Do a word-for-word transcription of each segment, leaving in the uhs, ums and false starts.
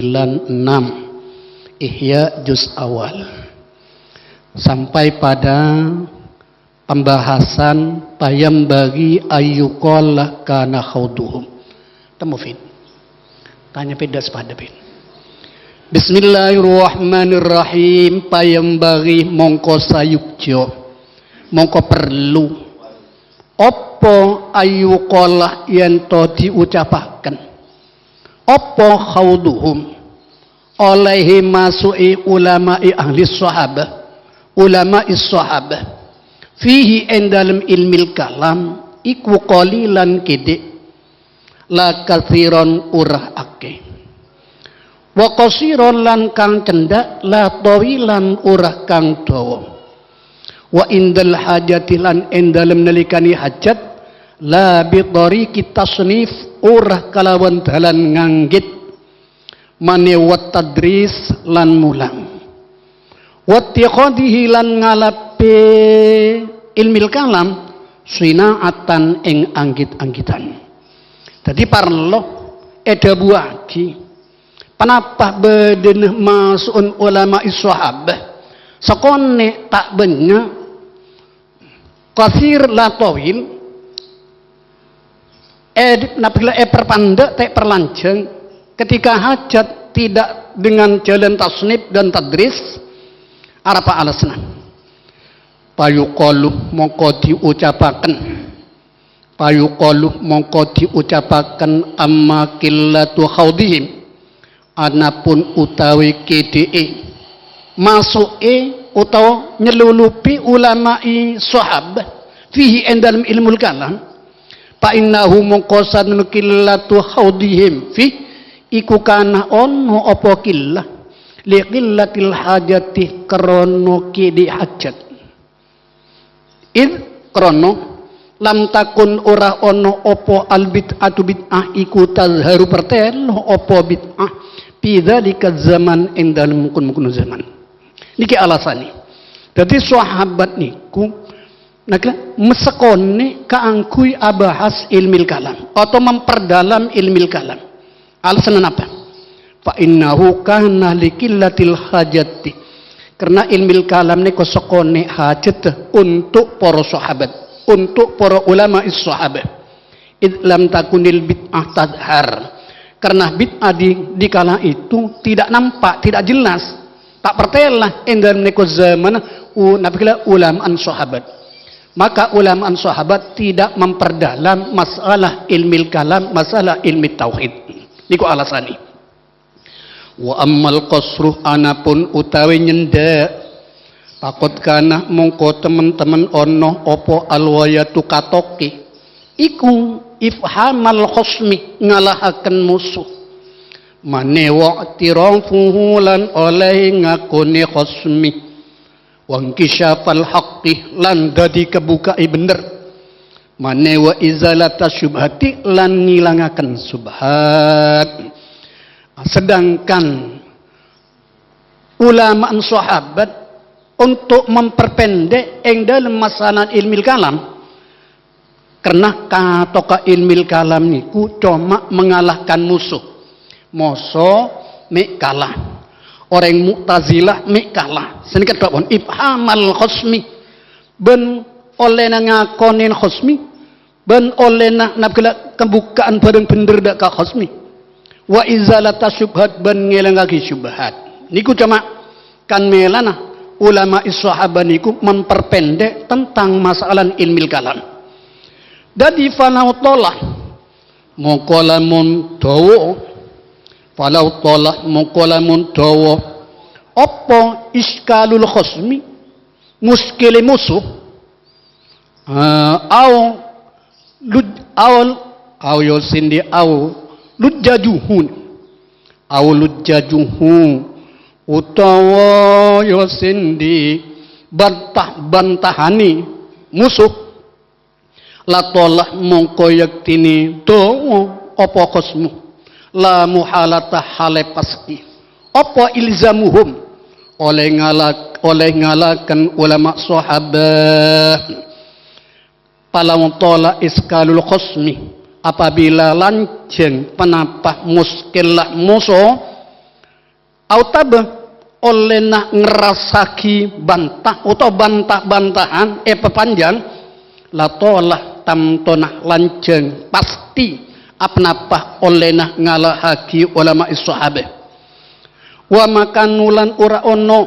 sembilan enam, Ihya juz awal. Sampai pada pembahasan fayambaghi ayyuqala kana khauduhum. Temmo, Fit. Tanya peda sepada, Fit. Bismillahirrahmanirrahim. Fayambaghi mongko sayukjo. Mongko perlu. Apa ayyuqala yen to diucapaken. Apa khauduhum. Olèhè masu'è ulama'i ahli sahabah, ulama'i sahabah, fihi ing dalem ilmil kalam, iku qalilan kèdhik, la katsiran ora akè. Wa qasiran lan kang cendhak, la tawilan ora kang dawa. Wa indal hajati lan ing dalem nalikane hajat, la bi tariqi tasnif, ora kalawan dalan nganggit. Mane wa tadris lan mulang. Wattikhadihi lan ngalape ilmil kalam sina'atan ing anggit-anggitan. Dadi parlo edhabuwagi, ponapa badhana masu'un ulama'i sahabah sakone' ta' bannya', qasir la tawil, eh, nabila eperpandek ta' eperlanjang, ketika hajat tidak dengan jalan tasnif dan tadris, arapa alasna? Fayuqalu mongko diucapaken. Fayuqalu mongko diucapaken amma qillatu haudihim. Anapun utawi kèdhi'è, masu'è utawa nyelulupi ulama'i sahabah fihi ing dalem ilmul kalam, fa innahu mongko sanun qillatu haudihim fi iku kana ono apa qillah li qillatil hajati krana kèdhi' hajat. Id krana lam takun ora ana apa al bid'atu bid'ah iku tazharu pertelo apa bid'ah fi dzalika zaman ing dalem mengkon-mengkono zaman. Niki alasane. Dadi sahabat niku naka mesekone kaanggui abahas ilmil kalam atau memperdalam ilmil kalam. Alasanna napa? Fa innahu kana li qillatil hajati. Karena ilmil kalam nèko sakone' hajat untuk para sahabat, untuk para ulama sahabat. Id lam takunil bid'ah tadhar. Karena bid'ah di, di kala itu tidak nampak, tidak jelas. Ta' pertela ing dalem nèko zaman u-, nabila ulama'an sahabat. Maka ulama'an sahabat tidak memperdalam masalah ilmil kalam, masalah ilmi tauhid. Niku alasane. Wa ammal qasru anapun utawi nyendhak, faqad kana mongko temen-temen ana apa alwayatu katoke, iku ifhamal khosmi ngalahaken musuh. Mane wa i'tirafuhu lan oleh ngakone khosmi. Wangkisyafal haqqi lan dadi kebuka'i bener. Mane wa izalata syubhati lan ngilangaken subhat. Sedangkan ulama'an sahabat untuk memperpendek eng dalem masalah ilmil kalam, karena katoka ilmil kalam niku coma mengalahkan musuh. Moso me' kalah. Oreng Mu'tazilah me' kalah. Sanèka dhâbuna ifhamal khosmi. Bân ollèna ngakonè khosmi. Bân ollèna nabgela kembuka'an bhârâng bhendher dâ' ka khosmi. Wa izalata syubhat bân ngèlangaghi syubhat. Niku coma kan mèlana ulama sahabat niku memperpendek tentang masalah ilmil kalam. Dadi falau tolah, mongko lamun dawa, falau tolah, mongko lamun dawa, apa iskalul khosmi, muskile musuh, eh, au luj-, au, au yo sindi au lujjajuhun, au lujjajuhu, utawa yo sindi bantah-bantahane musuh, la tolah mongko yaktine dawa apa khosmu, la muhalata hale pasti, apa ilzamuhum, oleh ngalak-, oleh ngalaken ulama sahabat. Falau tola iskalul khosmi, apabila lanjeng penapa muskilah musuh, Autaba ollèna ngerrassaghi banta otabâ banta-bantahan èpapanjhâng, la tola tamtona lanjhâng pastè aponapa ollèna ngala'aghi ulama'i sahabah. Wa ma kanu lan ora ono,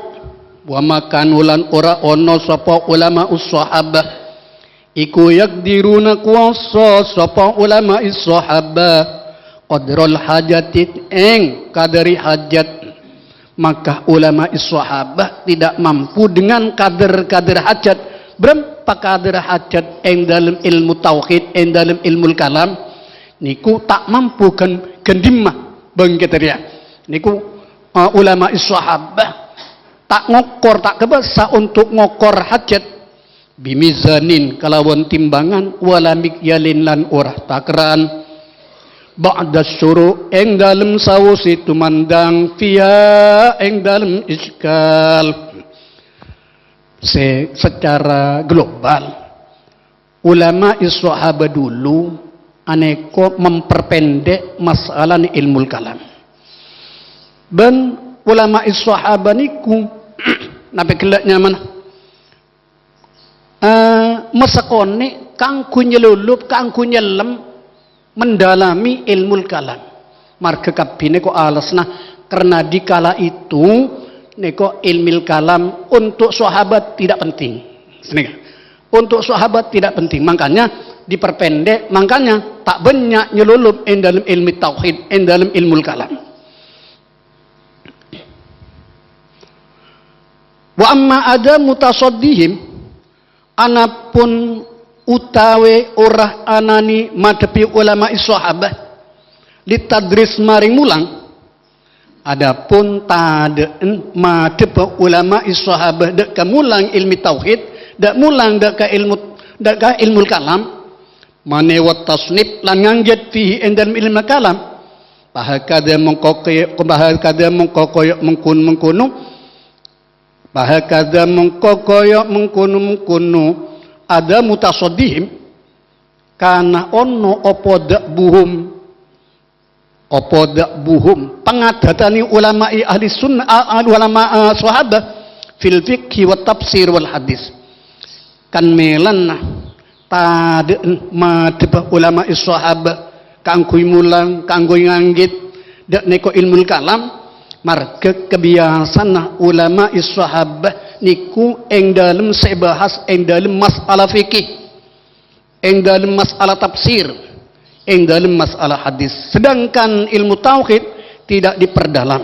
wa ma kanu lan ora ono sapa ulama'us sahabah. Iku yaqdiruna kuwasa sapa ulama'i sahabah qadral hajati ing kadari hajat. Maka ulama'i sahabah tidak mampu dengan kadar-kadar hajat. Berapa kadar hajat ing dalam ilmu tauhid, ing dalam ilmu kalam? Niku ta' mampu ghân-, ghândhimma bângkèt rèya. Niku, eh, ulama'i sahabah ta' ngokor, ta' kabâsa untuk ngokor hajat. Bimizanin kalawan timbangan, wala mikyalin lan ora takeran. Ba'da syuru' ing dalem sawise tumandang, fiha ing dalem iskal. Se-, secara global, ulama sahaba dulu aneko memperpendek masalah ilmu kalam. Ban ulama sahaba niku nabi gella' nyamana eh, masakone kaangguy nyelulup, kaangguy nyellem, mendalami ilmu kalam. Marga kabbhi neko alesna, karena di kala itu neko ilmu kalam untuk sahabat tidak penting. Senenga. Untuk sahabat tidak penting, makanya diperpendek, makanya tak banyak nyelulup ing dalam ilmu tauhid, ing dalam ilmu kalam. Wa amma adamu tasaddihim, anapun utawi ora anani madhepi ulama sahabah, litadris maring mulang, adapun tadha'en madhep ulama sahabah dha' ka mulang ilmi tauhid, dha' mulang dha' ka ilmu, dha' ka ilmu kalam, mane wa tasnif lan ngangget fihi ing dalem ilmu kalam. Pahakada mengko kaya, pahakada mengko kaya mengkon-mengkono. Pahakada mengko kaya mengkono-mengkono. Ada mutasaddihim, kana ono apa dha' buhum, apa dha' buhum pangadatane ulama'i ahli sunnah, a-, a-, ulama, a, sahabat fil fikhi wa tafsir wal hadis. Kan melanna tadha'en madhebba ulama sahabat kaangguy mulang, kaangguy ngangget, dha' neko ilmu kalam, marga kebiasana ulama sahabat niku eng dalem se bahas eng dalem masalah fikih, eng dalem masalah tafsir, eng dalem masalah hadis. Sedangkan ilmu tauhid tidak diperdalam.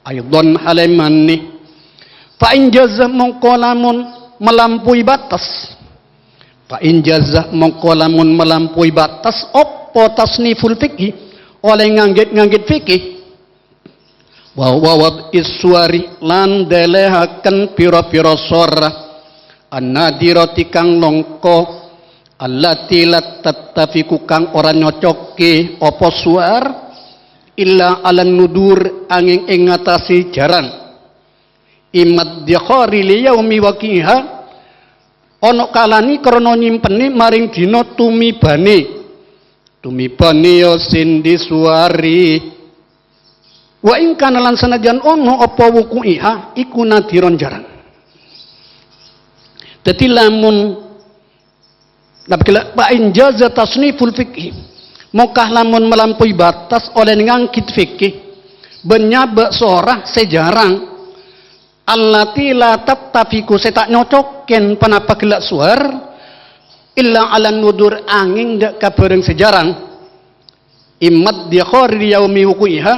Aidon halemani. Fa in jaza mongko lamun melampaui batas. Fa in jaza mongko lamun melampaui batas, opo tasniful fikhi, oleh ngangget-ngangget fikih. Wa huwa wad'is suwari, lan delehaken pira-pira sora. An-nadirati kang longko. Allati la tattafiqu kang ora nyocokke opo suwar. Illa alan nudur anging ing ngatasi jarang. Imad dikhari li yaumi waqi'iha, ono kalani krana nyimpenni maring dina tumibane. Tumibane ya sindi suwari. Wa in kana lan sanajan ono apa wuku'iha iku nadiron jarang. Dadi lamun Napa kela, fa in jaza tasniful fikhi. Mongkah lamun melampaui batas oleh ngangkit fikih. Ban nyaba sora se jarang. Allati la tattafiqu se ta' nyocokken panapa gella' suwar. Illa alan nudur anging dha' ka barang se jarang. Imad dikhari yaumi wuku'iha,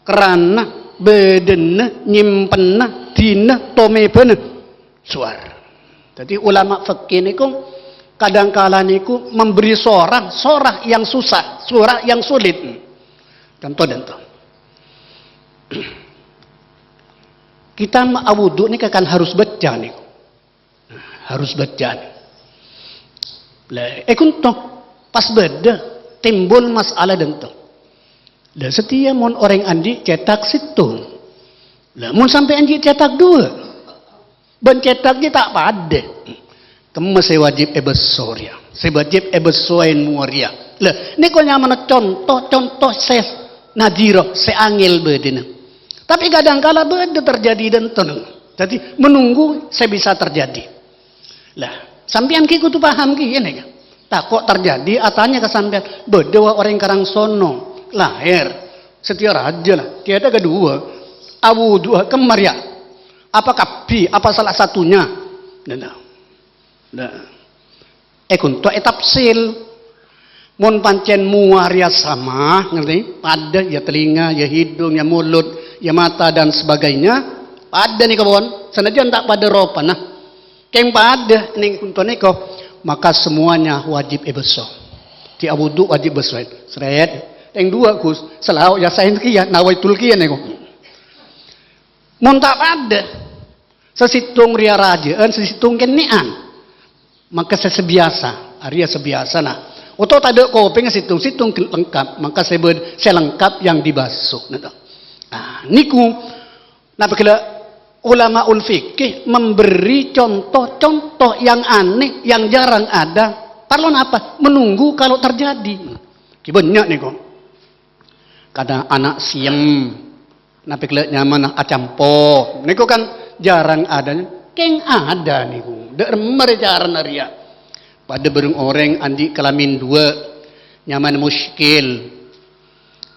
karana badanna nyimpenna dina tomebana suwar. Jadi ulama fikih niku kadangkala niku memberi sorah, sorah yang susah, sorah yang sulit. Contoh, contoh. Kita ma-, wudu ni kan harus baca niku. Harus baca. Lah, e kunto, pas bâdâ timbul masalah dânto. Lah, satèya mon orèng andi' cètak sèttong. Lah, mon sampè' andi' cètak duwâ', bân cètak jâ ta' padâ. Kemma sè wajib èbâsso rèya? Sè wajib èbâsso èlmo rèya. Lah, nèko nyamana conto, conto sè nadhira, sè angèl bâdâna. Tapè kadhâng kala bâdâ terjadi dântona. Dhâddhi menunggu sè bisa terjadi. Lah, sampèyan ghi' kodhu paham kèya nèka. Tako' terjadi, atanya ka sampèyan, bâdâ wa orèng karangsono, lahèr, satèya rajâ la, tiada kedua, awudu'a kemma rèya. Apa kabbhi, apa salah satunya? Nah, nah. È ghunto è tafsil. Mon pancèn mowa rèya sama, ngerti? Padâ, ya telinga, ya hidung, ya mulut, ya mata, dan sebagainya, padâ nèka, pon. Sanajjân ta' padâ ropana. Kèng padâ nèng ghunto nèka, maka semuanya wajib èbâsso. Dhi awudu wajib bâsso. Srèt. Tèng duwâ', Gus. Sè lao' ya saèn kèya, nawaitul kèya nèka. Mon ta' padâ, sè sèttong rèya rajâ'ân, sè sèttong kènè'an. Maka sè sabiyasa, arèya sabiyasana. Otabâ tadâ' kopèngnga sèttong-sèttong lengkap, maka sè bâ-, sè lengkap yang dibâsso. Nah, nah, nèko, napa ghellâ' ulamaul fikih memberi contoh-contoh yang aneh, yang jarang ada. Parlo napa? Menunggu kalau terjadi. Ghi bânnya' nèko. Kadhâng ana' sèyem, napa ghellâ' nyamana acampo. Nèko kan jarang ada. Kèng ada nèko. Dâ' remma rè carana rèya. Padâ bâreng orèng andi' kalamin duwâ', nyamana muskil.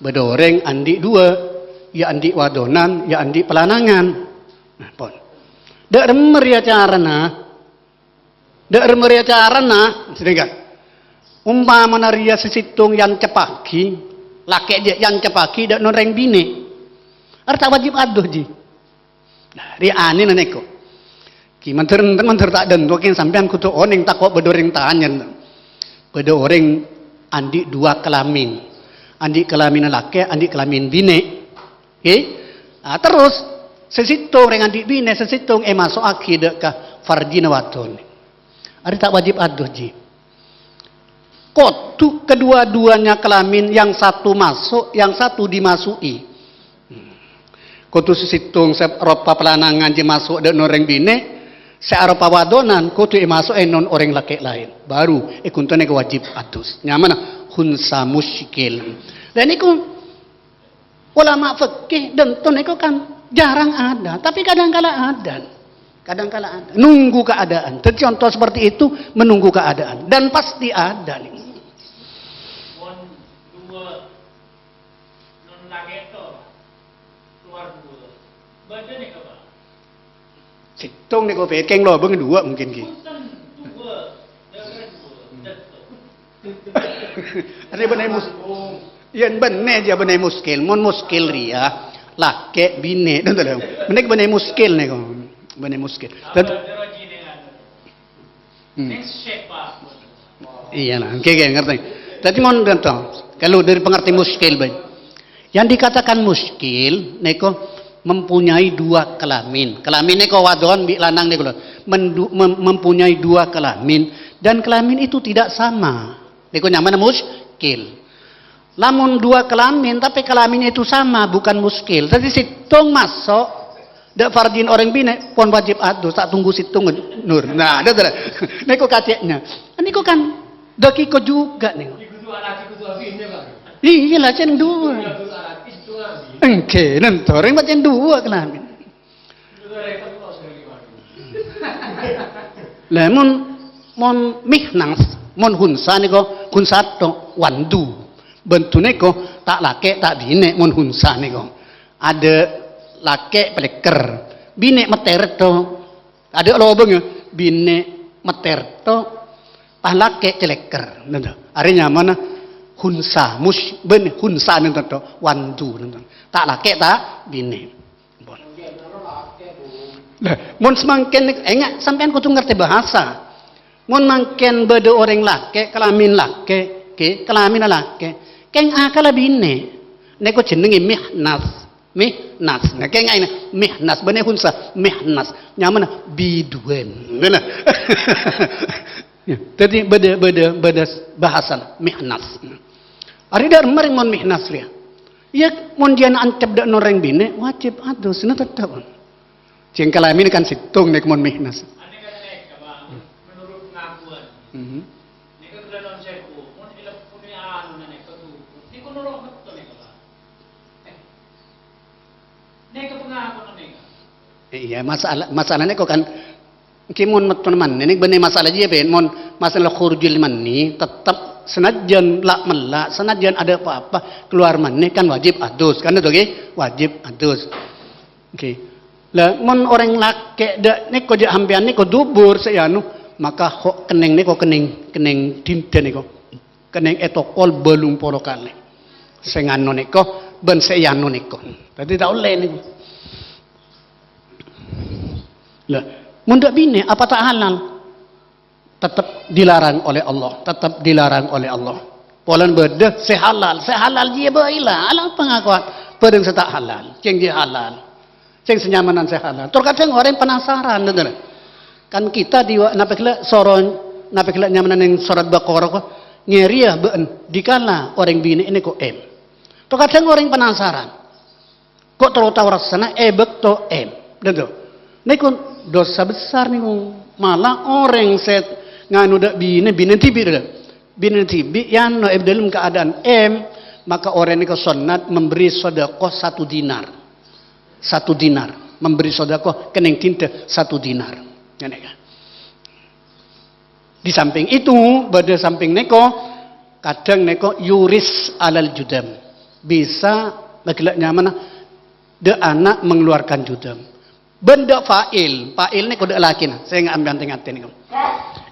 Bâdâ orèng andi' duwâ', ya andi' wadonan, ya andi' palanangan. Nah, pon. Dâ' remma rèya carana. Dâ' remma rèya carana, sènèka. Ompamana rèya sè sèttong èanceppaghi, lakè' jâ' èanceppaghi dâ' non rèng binè'. Arè ta' wajib adu, jhi. Nah, rèya anèna nèko. Ghi mandhâr enten mandhâr ta' dânto kèng sampèyan kodhu onèng tako' bâdâ orèng tanya. Bâdâ orèng andi' duwâ' kalamin. Andi' kalaminna lakè', andi' kalamin binè'. Oke? Ah, terros, sè sèttong rèng andi' binè', sè sèttong èmaso'aghi dâ' ka farjina wadon. Arè ta' wajib adu, jhi. Kodhu kedua-duanya kalamin, yang satu masuk, yang satu dimasuki. Hmm. Kodhu sè sèttong sè aropa palanangan jhi maso' dâ' non rèng binè', sè aropa wadonan kodhu èmaso'è non orèng lakè' laèn. Baru è ghunto nèko wajib adus. Nyamana khunsa muskil. Lah nèko Ulama fikih dânto nèko kan jarang ada, tapi kadang kala ada. Kadang kala ada. Nunggu keadaan. Jadi contoh seperti itu, menunggu keadaan. Dan pasti ada nih. Mon dua, non laketo, keluar dua. Baca nih, Pak. Sèttong nèko pèkèng lobâng duwâ' mungkin ghi. Arè bânnè mus-, iyâ bânnè jâ bânnè muskil. Mon muskil rèya lakè' binè', dânto lho. Mending bânnè muskil nèko. Bânnè muskil. Dâd-, hmm. Iyâ lah, oke, oke, ngerti. Dâddhi mon dânto, kalau dari pengerti muskil, Bang. Yang dikatakan muskil nèko mempunyai dua kelamin. Kelamin nèko wadon bi' lanang nèko lho. Mendu-, mem-, mempunyai dua kelamin dan kelamin itu tidak sama. Nèko nyamana muskil. Lamun dua kelamin tapi kelaminnya itu sama, bukan muskil. Dâddhi sèttong maso' dâ' farjin orèng binè' pon wajib adus, ta' tunggu sèttong, Nur. Nah, ada, ada. Nèko kacè'na. Nèko kan dakiko juga nèko. Iyâ lah, cèn duwâ'. Èngghi, nènto rèng cèn duwâ' kelamin. Lah, mon, mon mihnas, mon khunsa nèko, khunsa to, wandu. Bându nèko, ta' lakè', ta' binè', mon khunsa nèko. Adâ' lakè' palèkker, binè' metter to. Adâ' lobâng, yâ, binè' metter to, pas lakè' cèlèkker. Nènto. Arè nyamana khunsa, mus-, bân khunsa nènto to, wandu nènto. Ta' lakè', ta' binè'. Ampon. Lah, mon samangkèn, enga', sampèyan kodhu ngartè bahasa. Mon mangkèn bâdâ orèng lakè', kalamin lakè', ghi, kalaminna lakè', kèng akalla binè'. Nèko jenengngè mihnas. Mihnas. Nah, kèng aèna mihnas. Bânnè khunsa, mihnas. Nyamana biduwân. Ngono. Yâ, dâddhi bâdâ, bâdâ, bâdâ bahasana, mihnas. Arè dâ' remma rèng mon mihnas rèya. Iyâ, mon jiyâ ancep dâ' non rèng binè', wajib adus, nèko tettep. Jhâ' kalamin kan sèttong nèko mon mihnas. Mhm. Iyâ, masalah, masalah nèko kan, ènggi mon metton mani, nèng bânnè masalah jiyâ, bân mon masalah khurujul mani, tettep sanajjân la'-mella', sanajjân adâ' pa-apa, kalowar mani kan wajib adus, kan itu, ghi? Wajib adus. Oke. Lah, mon orèng lakè' dâ' nèko jâ' sampèyan nèko dubur sè anu, maka ho-, kennèng nèko kennèng, kennèng dinda nèko. Kennèng ètokol bâllung polo kalè. Sè nganu nèko bân sè èanu nèko. Dhâddhi ta' ollè nèko. Lah, mon dâ' binè apa ta' halal? Tetep dilarang oleh Allah, tetep dilarang oleh Allah. Polana bâdâ sè halal, sè halal jiyâ bhâi la, halal pangakowan. Bâdâ sè ta' halal, cèng jiyâ halal. Cèng sè nyamanan sè halal. Tor kadhâng orèng penasaran, gitu loh. Kan kita di wa-, napa ghellâ' soro, napa ghellâ' nyamanan neng surat Baqarah ko, ngèrèya bâ'en dikala orèng binè' nèko M. Tor kadhâng orèng penasaran. Ko' terro tao rassana è bâkto M. Gitu. Nèko dosa besar nèko. Malah orèng sè nganu dâ' binè, binè dhibi', gitu. Binè dhibi' yano è dâlem keadaan M, maka orèng nèko sonnat memberi sedekah satu dinar. Satu dinar. Memberi sedekah kennèng dinda satu dinar. Ngene kan. Di samping itu, bâdâ samping nèko, kadhâng nèko yuris alal judam. Bisa nagella' nyamana dâ' ana' mengeluarkan judam. Bân dâ' fa'il, fa'il nèko dâ' lakèna, sè nga-, ampe-, anteng-atè nèko.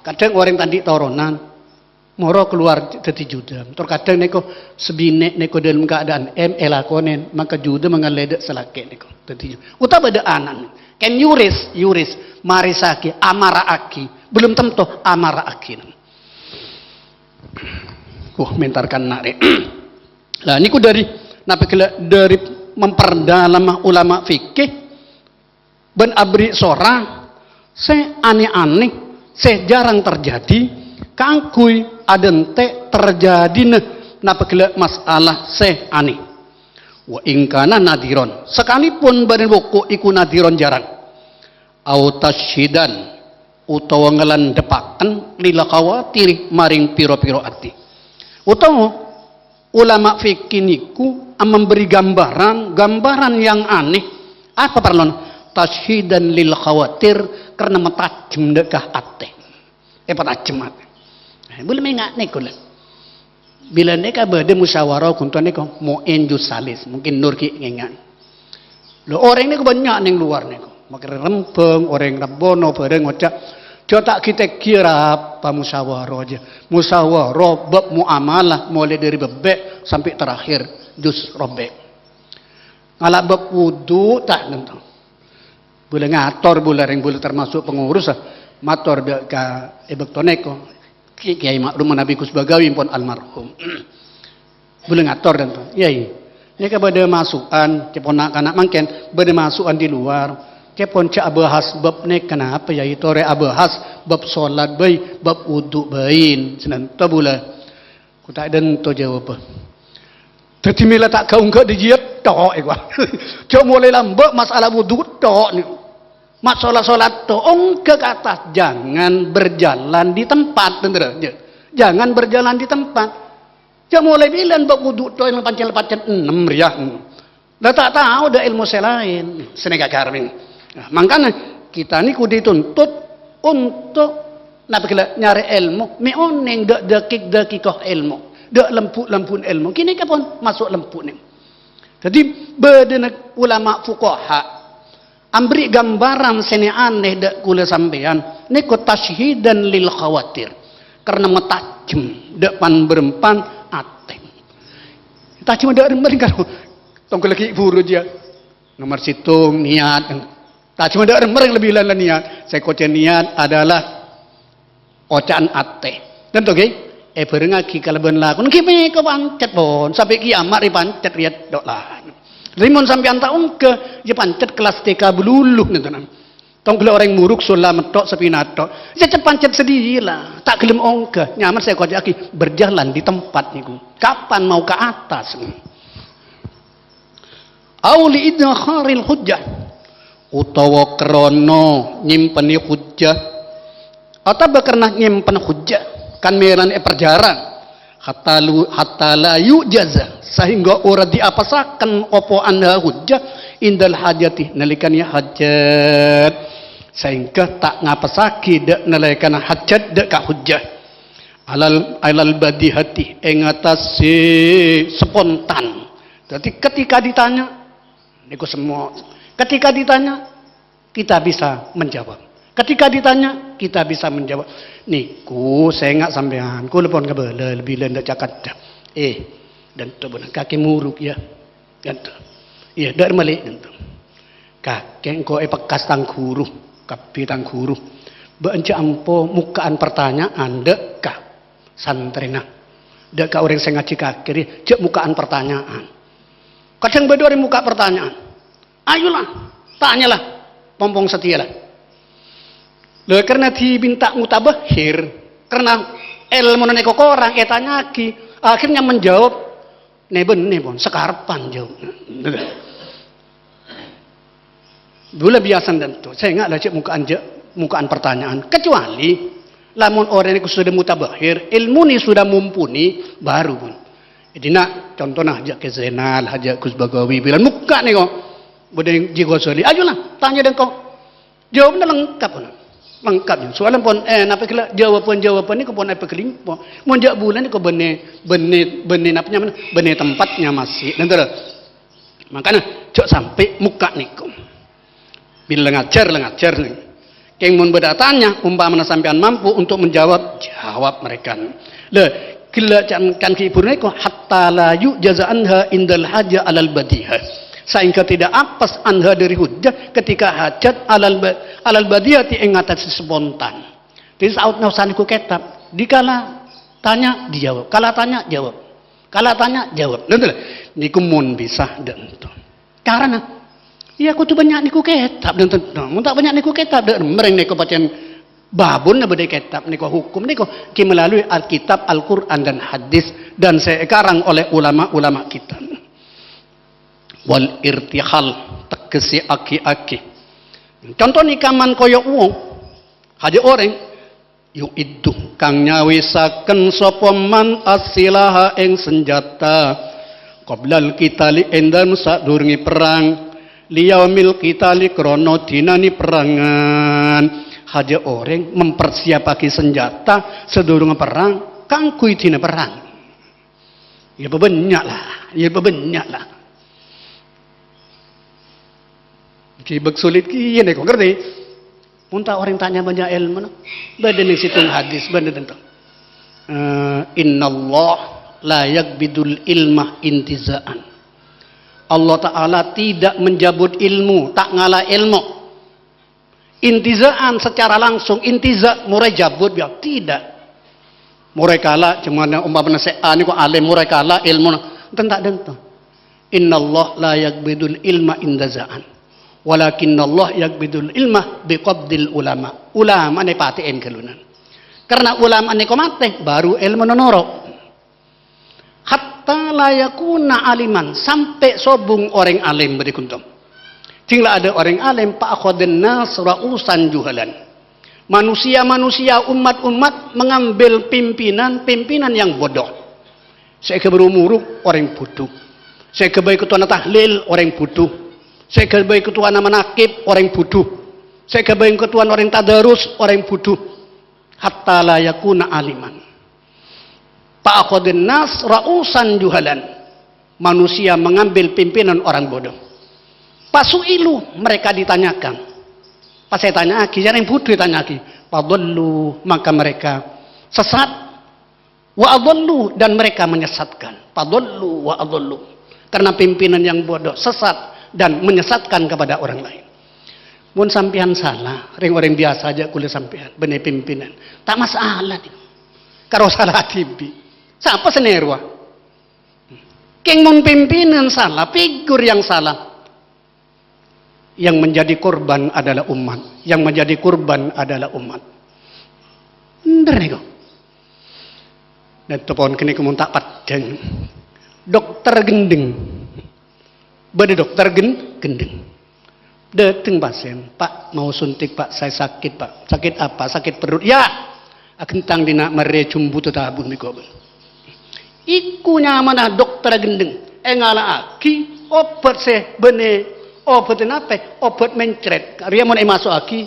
Kadhâng orèng ta' andi' toronan, moro kalowar dhâddhi judam. Tor kadhâng nèko, sè binè' nèko dâlem keadaan M èlakonè, maka judam ngallè dâ' sè lakè' nèko. Dhâddhi, otabâ dâ' ana'. Can yuris, yuris, marisaghi, amara'aghi. Belum tentu amara'aghi. Wah, mentar kana' rè. Lah, nèko dâri, napa ghellâ' dâri memperdalam ulama fikih, bân aberri' sora sè anè-anè, sè jarang terjadi, kaangghuy adhânte' terjadina napa ghellâ' masalah sè anè. Wa in kana nadiron, sakalèpon bâdâna bhuko iku nadiron jarang. Au tasyidan, otabâ ngalandhâpaghi lil khawatiri maring pira-pira atè. Otabâ ulama fikih nèko a-, memberi gambaran, gambaran yang aneh. Apa parlona? Tasyidan lil khawatir, karena matajhem dâ' ka atè. Èpatajhem atè. Eh, bulâ mènga' nèko, lho. Bilâ nèka bâdâ musyawarah ghun to nèko, mo'en jus salis. Mungkin Nur ghi' ngènga'. Lho, orèng nèko bânnya' neng lowar nèko. Makkè Rembang, orèng Rembang, bhârâng ngoca', "Jhâ' ta' ghi-tegghiyâ rapa musyawarah jâ. Musyawarah bab muamalah molaè dâri bâbâ' sampè' terakhir jus robek." Ngala' bab wudu ta' nènto. Bulâ ngator, bulâ rèng bulâ termasuk pengurus, ah. Mator dâ' ka è bâkto nèko. Ki-, Kiai Ma'ruf manabi Gus Bagawi pon almarhum. Bulâ ngator dâ' nènto. Yai, nèka bâdâ masukan, ca'èpon na'-kana' mangkèn, bâdâ masukan di luar. Ca'èpon jhâ' abahas bab nèka napa, Yai? Torè abahas bab solat bhâi, bab wudu bhâi. Sè nènto bulâ. Ko' ta' dâ' nènto jâwâbbhâ. Dhâddhi mèla ta' ga-ongghâ dâjiyâ tok, èko. Jhâ' molaè lambâ' masalah wudu tok, nèko. Masalah solat tok, ongghâ ka attas. Jangan berjalan di tempat, bhender, jâ. Jangan berjalan di tempat. Jhâ' molaè bilân bab wudu tok, èlmo pancèn-pancèn ennem rèya. La ta' tao dâ' èlmo sè laèn, sè nèka karmèn. Nah, mangkana kita nèko dituntut untuk napa ghellâ' nyarè èlmo, mè' onèng dâ' dakik-dakikah èlmo, dâ' lembu'-lembu'na èlmo. Ghânèka pon maso' lembu' nèko. Dhâddhi, bâdâna ulama fuqaha ambri gambaran sè nè-anè dâ' kaulâ sampèyan, nèko tasyidan lil khawatir, karena matajhem dâ' pan-bârâmpan atè. Tajhem dâ' rèng-mèrèng karo tongghâl ghi' buru jiyâ. Nomor sèttong, niat. Tajhem dâ' rèng-mèrèng lebbi la-, la niat. Sè èkoca' niat adalah oca'an atè. Tanto, ghi? Èbhârengngaghi kalabân lakon. Ghi mèko pancèt, pon. Sampè' kiamat rè pancèt rèya tok la. Dhâddhi mon sampèyan ta' ongghâ, yâ pancèt kelas T K bâlulu, nènto, nan. Tongghâl orèng muruk sola mettok sapèna tok. Yâ cè' pancèt sè diyâ la. Ta' ghellem ongghâ. Nyamana sè èkoca'aghi berjalan di tempat nèko. Kapan mau ke atas? Au li idkharil hujjah, otabâ krana nyèmpènè hujjah, otabâ karna nyèmpèn hujjah, kan mèlana èparjhârâng. Hatta lu-, hatta la yujaza, sahèngghâ ora diapassaghân apa anha hujjah indal hajati, nalèkana hajat. Sahèngghâ ta' ngapassaghâ dâ' nalèkana hajat dâ' ka hujjah. Alal, alal badihati, è ngatasè spontan. Jadi ketika ditanya, nèko semmo. Ketika ditanya, kita bisa menjawab. Ketika ditanya, kita bisa menjawab. Nèko sènga' sampèyan, kaulâ pon kabâlâ, bilâ ndak cakadda. Eh, dânto bân kakè muruk, ya. Dânto. Iyâ, dâ' remma lè' dânto. Kakè engko' èpekkas tang ghuru, kabbhi tang ghuru. Bâ'na jhâ' ampo mokka'an partanya'an dâ' ka santrèna. Dâ' ka orèng sè ngajhi kakè rè, jhâ' mokka'an partanya'an. Kadhâng bâdâ orèng mokka' partanya'an. Ayolah, tanyalah, pong-pong satèya la. Lha, karna dimènta mutabahhir, karna èlmona nèko korang, ètanya'aghi, akhirnya menjawab, nè-bânnè pon, sakarebbhâ jawab. Ghulâ biyasana dânto, sènga' la jhâ' mokka'an jhâ', mokka'an partanya'an. Kecuali, lamon orèng nèko sudah mutabahhir, èlmona sudah mumpuni, baru pon. Jadi, na', contona hajâ' Kè Zainal, hajâ' Gus Bagawi, bilâ mokka' nèko. Bâdâ Ji Ghazali, ayolah, tanya dâ' engko'. Jawabnya lengkap, na'. Lengkap, ya. Soalnya pon, eh, napa ghellâ' jawaban-jawaban nèko pon èpaghâlimpo. Mon jhâ' bulâ nèko bânnè, bânnè, bânnè napa nyamana? Bânnè tempatnya masih. Nèntar. Makana, jhâ' sampè' mokka' nèko. Bilâ ngajhâr, la ngajhâr, nèng. Kèng mon bâdâ tanya, umpamana sampèyan mampu untuk menjawab, jawab mereka. Lha, ghellâ' can-, kan ghi' bhuru nèko, hatta la yujaza anha indal haja alal badiha. Sehingga tidak apes anha dari hujjah ketika hajat alal ba-, alal badihati ing atase spontan. Jadi saut naosan iku kètab, dikala tanya dijawab, kala tanya jawab, kala tanya jawab. Lha, lha, niku mon bisa dâ' ento. Karana, ya, kodhu bânnya' nèko kètab, dâ' ento. Mon ta' bânnya' nèko kètab, dâ' remma rèng nèko pacèn babunna bâdâ kètab nèko, hukum nèko ghi melalui Alkitab, Al-Qur'an, dan hadis, dan sè èkarang oleh ulama-ulama kita. Wal irtihal, teggessè aghi-aghi. Conto nèka man koyo wong, hajâ orèng, yu'iddu, kang nyawisaken sapa man as-silaha ing sanjata, qoblal qitali, èndan sadurunge perang, liyaumil qitali, krana dinane perangan. Hajâ orèng mempersiapaghi sanjata sadurunge perang, kaangghuy dina perang. Ya, bâbânnya' la, ya, bâbânnya' la. Ghi bâk sulit kèya nèko, ngerti? Mon ta' orèng ta' nya-bânnya' èlmona. Bâdâ nèng sèttong hadis, bâdâ dântong. Eh, "Innallah la yaqbidul ilma intiza'an." Allah Ta'ala tidak mencabut ilmu, ta' ngala' èlmo. Intiza'an secara langsung, intiza' morè jabut, ya, tidak. Morè kala', cuman umpamana sè A nèko alim, morè kala' èlmona. Enten ta' dântong. "Innallah la yaqbidul ilma intiza'an. Walakinnallah yaqbidul ilma biqabdil ulama." Ulamane patè'en ghâluna. Karena ulama nèko matè, baru èlmona noro'. "Hatta la yakuna aliman," sampè' sobung orèng alim bâdâ ghuntom. Jhâ' la adâ' orèng alim, "fa akhadhan nas ra'usan juhalan." Manusia-manusia, umat-umat mengambil pimpinan-pimpinan yang bodoh. Sè ghâbây muruk, orèng bhudhu. Sè ghâbây ketuana tahlil, orèng bhudhu. Sè ghâbây ketuana manakib, orèng bhudhu. Sè ghâbây ketuana orèng tadarus, orèng bhudhu. "Hatta la yakuna aliman. Fa akhadhan nas ra'usan juhalan." Manusia mengambil pimpinan orang bodoh. "Fasu'ilu," mereka ditanyakan. Pas ètanya'aghi, ya, orèng bhudhu ètanya'aghi. "Fadhallu," maka mereka sesat. "Wa adhallu," dan mereka menyesatkan. "Fadhallu wa adhallu." Karena pimpinan yang bodoh, sesat, dan menyesatkan kepada orang lain. Mon sampèyan sala, rèng-orèng biyasa jhâ' kulâ sampèyan, bânnè pimpinan. Ta' masalah, nèko. Karo sala dhibi'. Sapa sè nèrowa? Kèng mon pimpinan sala, figur yang sala, yang menjadi korban adalah umat. Yang menjadi korban adalah umat. Bhender nèko. Nah, topon kènè' mon ta' peddhâng. Dokter gendheng. Bâdâ dokter gen-, gendheng. Dâteng pasien, "Pak, mau suntik, Pak. Saya sakit, Pak." "Sakit apa?" "Sakit perut." "Ya, aghentang dina marè jumbu tatabun mèko." Iku nyamana dokter gendheng, èngala'aghi obat sè bânnè obat napè? Obat mencret. Arèya mon èmaso'aghi,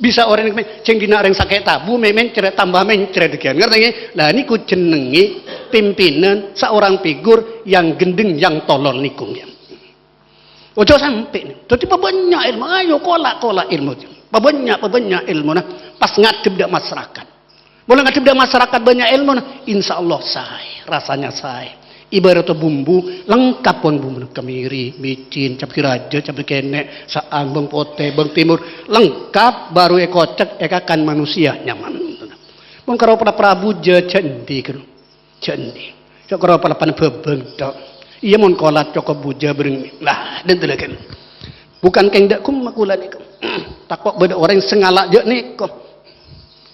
bisa orèng me-, jhânggina orèng sakè' tabu me-, mencret, tambah mencret, ghiyan. Ngartè, ngghi? Lah, niku jenengngè pimpinan seorang figur yang gendheng, yang tolol niku, ghiyan. Ojo sampè'. Dhâddhi pabânnya' èlmo. Ayo, kola'-kola' èlmo. Pabânnya', pabânnya' èlmona. Pas ngadhep dâ' masyarakat. Mula ngadhep dâ' masyarakat bânnya' èlmona, insyaallah saè, rasanya saè. Ibarat bumbu, lengkap pon bumbuna. Kemiri, micin, cabbhi rajâ, cabbhi kènè', sa'ang, bâng potè, bâng timur. Lengkap, baru èkocèk, èkakan manusia nyaman. Mon karo para prabu jâ-, jâ' endi, kèn? Jâ' endi. Cok karo palapan bhâbhâng, tok. Iyâ, mon kolat cokop bujâ bâreng. Lah, dântè lagi. Bukan kèng dâ' ghumma kaulâ nèko. Tako' bâdâ orèng sè ngala' jâ' nèko.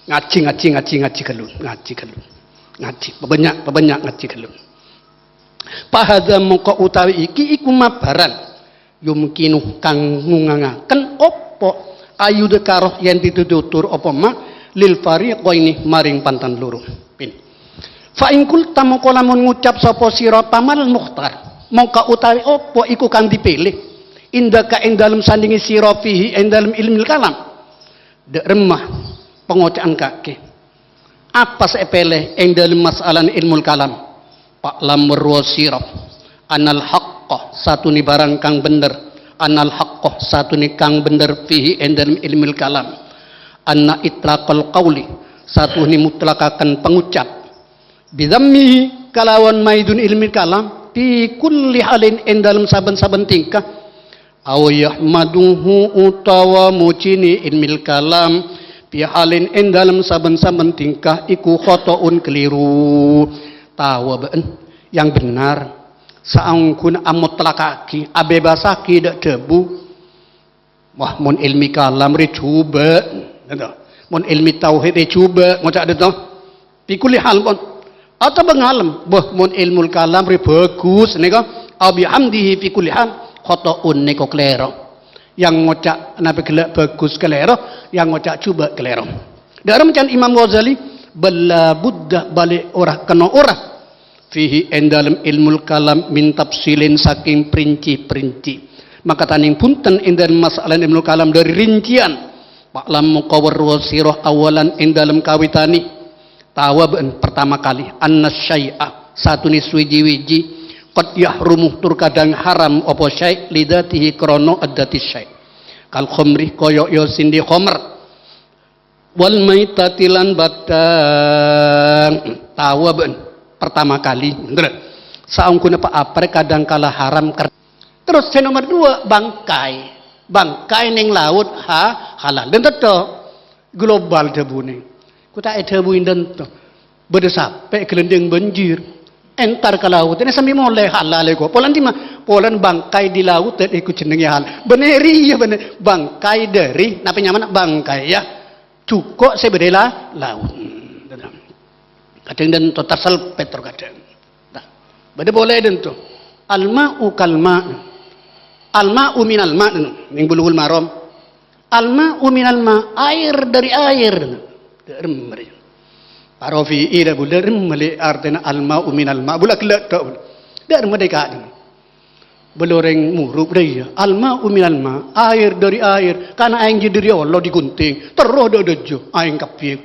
Ngajhi, ngajhi, ngajhi, ngajhi ghâllu. Ngajhi ghâllu. Ngajhi. Pabânnya', pabânnya' ngajhi ghâllu. Fahadza mongko utawi iki iku mabaran. Yumkinu kang nungangaken apa ayudkaro yèn ditutur apa ma lil fariqaini maring pantan loro. Pin. Fa in qulta mongko lamun ngucap sapa sira pamal mukhtar, mongko utawi apa iku kang dipilih, indaka ing dalem sandingngè sira fihi ing dalem ilmil kalam. Dâ' remma pangoca'an kakè. Apa sè èpèlè ing dâlem masalana ilmul kalam? Fa'lam, weruh sira, annal haqqa, satune barang kang bener, annal haqqa, satune kang bener, fihi, ing dâlem ilmul kalam, anna itlaqal qauli, satune mutlakaken pangucap, bidzammihi, kalawan maidun ilmul kalam, fi kulli halin, ing dâlem saben-saben tingkah, Au yahmaduhu, utawa mujine ilmil kalam, fi halin, ing dalem saben-saben tingkah iku khata'un keliru. Tawa ba'en yang benar, saongguna amotlakagi, abebasagi dha-, dhabu. Wah, mon ilmi kalam re juba', gitu. Mon ilmi tauhid re juba', ngoca' gitu. Fi kulli hal, pon. Atau ngalem, bâh, mon ilmul kalam re bagus, nèko, au bihamdihi fi kulli hal, khata'un, nèko kalèro. Yang ngoca' nabi gella' bagus kalèro, yang ngoca' juba' kalèro. Dâ' remma can Imam Ghazali, bal la budda, bali ora kèno ora. Fihi, ing dalem ilmul kalam, min tafsilin, saking perinci-perinci. Maka taning bhunten ing dalem masalah ilmul kalam dhâri rincian. Fa'lam, mongko weruh sira awalan ing dalem kawitane. Tawa ba'en pertama kali, anna syai'a, satune suwiji-wiji, qad yahrumu, tur kadang haram apa syai' lidzatihi, krana adzati syai'. Kal khamri, kaya ya sindi khamr. Wal maitati, lan bathang. Tawa ba'en pertama kali. Bener. Saongguna pa-, apa re kadang kala haram ker-, terus sè nomer dua, bangkai. Bangkai neng laut ha-, halal. Dan tetep global dhâbune. Ku ta' èdhâbuwi dânto. Bâdâ sapè' gelendhing banjir. Entar ka laut. Ini sambi molè halal iku. Polana dimma? Polana bangkai di laut dan iku jenenge halal. Bener iya bener. Bangkai dari, napa nyamana bangkai ya? Jhuko' sè bâdâ la-, laut. Hmm, kadang dânto terselpet terus kadang. Nah, bâdâ polè dânto. Al-ma'u kal ma'. Al-ma'u minal ma'. Ning Bulughul Maram. Al-ma'u minal ma', air dari air. Dâ' remma re. Para fi'i la bulâ remma le artèna al-ma'u minal ma'. Bulâ gella' tok. Dâ' remma deka. Bulâ orèng muru bâdâ iya. Al-ma'u minal ma', air dari air. Karena aèng jâ dhâri Allah digunting. Terro dâ' dâjâ, aèng kabbhi.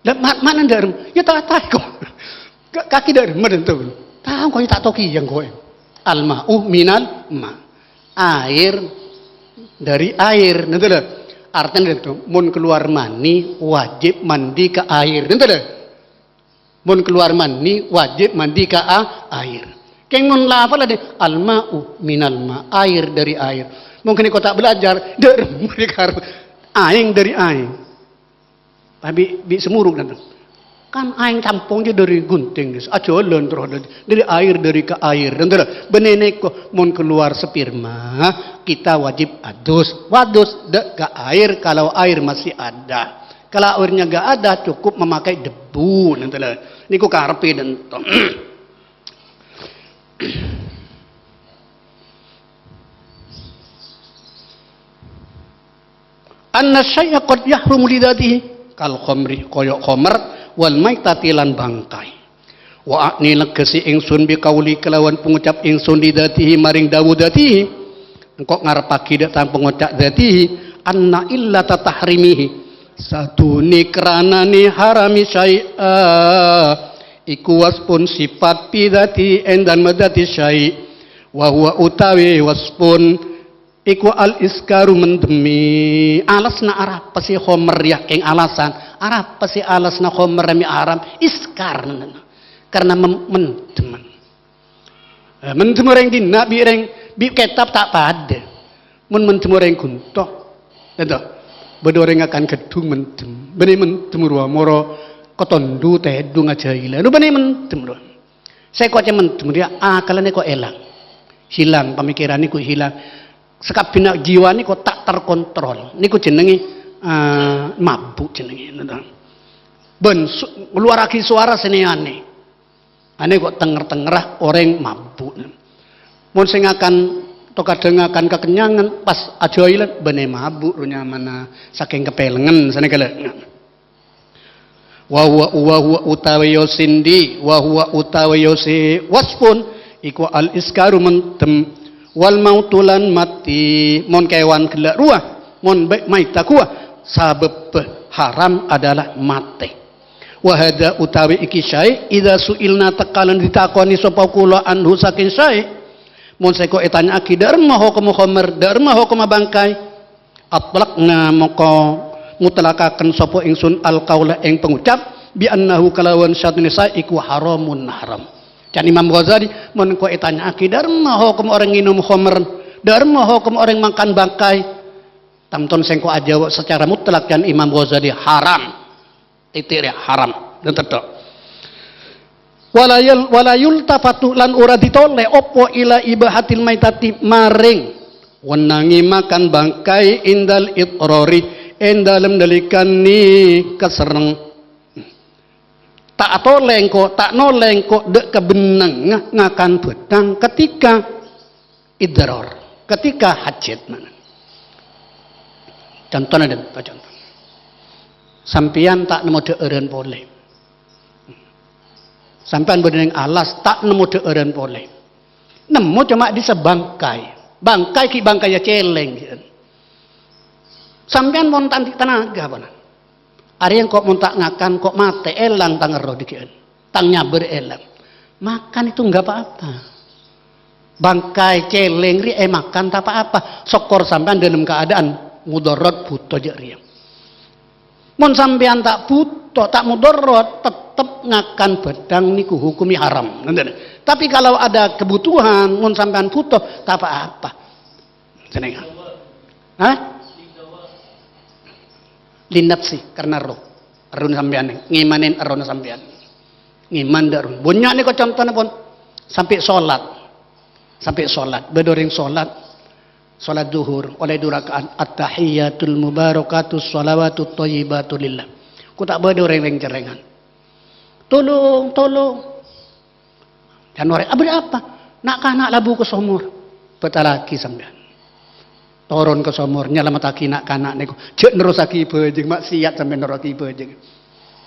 Lah, ma-, ma'na dâ' remma? Ya, ta-, tako'. Ka-, kaki dâ' remma dânto. Tako' ya ta' tao kèya engko'. Al-ma'u minal ma'. Air dari air. Dânto lho. Artèna dânto, mon keluar mani wajib mandi ka air. Dânto lho. Mon keluar mani wajib mandi ka a-, air. Kèng mon lafal ada, "Al-ma'u minal ma'", air dari air. Mungkin kota belajar, dâ' remma karo aèng dari aèng. Tapi bi' sè muru dânto. Kan aèng campong jâ dhâri gunting, ajhâlân terros dhâri air, dhâri ka air. Dânto lho, bânnè nèko mon keluar sperma, kita wajib adus. Wadus dâ' ka air kalau air masih ada. Kalau airnya nggak ada, cukup memakai debu. Dânto lho. Nèko karepè dânto. Anna syai'a qad yahrumu lidzatihi, kal khamri, kaya khamar, wal maitati, lan bangkai. Wa a'ni, legghâsi ingsun, bi qauli, kalawan pangoca' ingsun, li dzatihi, maring dhâbu dzatihi. Engko' ngarebbhâghi dâ' tang pangoca' dzatihi, anna illata tahrimihi, sadhunè karanane harame syai'a, iku wasfun, sifat, bi dzatihi, èn dhâlem dzati syai', wa huwa, utawi wasfun, iku al-iskaru, mendemi. Alasna arapa sè khomer, ya, keng alasan? Arapa sè alasna khomer mè' haram? Iskar. Karena mem-, mendem. Eh, mendem orèng dinna' bi' rèng, bi' kètab ta' padâ. Mon mendem orèng ghunto, ento, bâdâ orèng ngakan ghâddhung mendem. Bânnè mendem rowa, moro katondu tèdhung ajhâilan. Bânnè mendem rowa. Sè koca' mendem rèya akalla nèko èlang. Hilang, pamikiran nèko hilang. Sakabbhiyânna jiwa nèko ta' terkontrol. Nèko jenenge, eh, mabuk jenenge. Bân su-, ngeluarragi suara sè nè-anè. Anè ko' tenger-tengerra orèng mabuk. Mon sè ngakan, to kadhâng ngakan kakennyangan, pas ajhâilan, bânnè mabuk ro nyamana, sakèng kapelengen, sanèka la. Wa huwa, wa huwa utawi ya sè endi, wa huwa utawi ya sè wasfun, iku al-iskaru mendem, wal mautu lan matè, mon kewan ghellâ' rowa, mon bâ-, maita rowa, sabâbbhâ haram adalah matè. Wa hadza utawi iki syai', idza su'ilna tatkala ditakoni sapa kaula anhu saking syai'. Mon sèko ètanya'aghi, "Dâ'remma hokomma khomer, dâ'remma hokomma bangkai?" Atlaqna mongko mutlakaken sapa ingsun al-qaula ing pangucap, "Bi annahu kalawan satune syai' iku haramun haram." Can Imam Ghazali, "Mon engko' ètanya'aghi, dâ'remma hokomma orèng ngènom khomer, dâ'remma hokomma orèng makan bangkai?" Tamton sèngko' ajâwâb sacara mutlak, can Imam Ghazali, haram. Titik rèya, haram. Dan tedhâ'. Wala yul-, wala yultafatu lan ora ditolè apa ila ibahatil maitati maring wenangè makan bangkai indal itrori, ing dalem nalikane kaserreng. Ta' atolè engko', ta' nolè engko' dâ' kabennang nga-, ngakan bâdhâng ketika idror, ketika hajat, ma'na. Contona, den, conto. Sampèyan ta' nemmo dhâ'ârân polè. Sampèyan bâdâ neng alas, ta' nemmo dhâ'ârân polè. Nemmo coma dissa bangkai. Bangkai ghi' bangkaiyâ celleng, ghi'. Sampèyan mon ta' andi' tenaga, pona. Arèya engko' mon ta' ngakan, ko' matè, èlang tang erroh dâggi'ân. Tang nyabâr èlang. Makan itu enggak apa-apa. Bangkai celleng ri èmakan ta' pa-apa. Sokkor sampèyan dâlem keadaan mudarat bhuto jâ' rèya. Mon sampèyan ta' bhuto, ta' mudarat, tettep ngakan bâdhâng niku hukumnya haram. Ngoten. Tapi kalau ada kebutuhan, mon sampèyan bhuto, ta' pa-apa. Jenengan. Hah? Linafsi, karena erroh. Errohna sampèyan, ngèmanè errohna sampèyan. Ngèman dâ' erroh. Bânnya' nèko contona pon. Sampè' solat. Sampè' solat. Bâdâ orèng solat. Solat duhur. Ollè du raka'at. At-tahiyyatul mubarakatus shalawatut thayyibatu lillah. Ko' ta' bâdâ orèng rèng-cerrèngan. "Tolong, tolong." Can orèng, "Abâ' apa?" "Na'-kana' labu ka somor." "Bâtallaghi sampèyan. Toron ka somor, nyalamettaghi na'-kana' nèko. Jhâ' nerrossaghi bhâjâng, maksiat sampèyan nerrossaghi bhâjâng."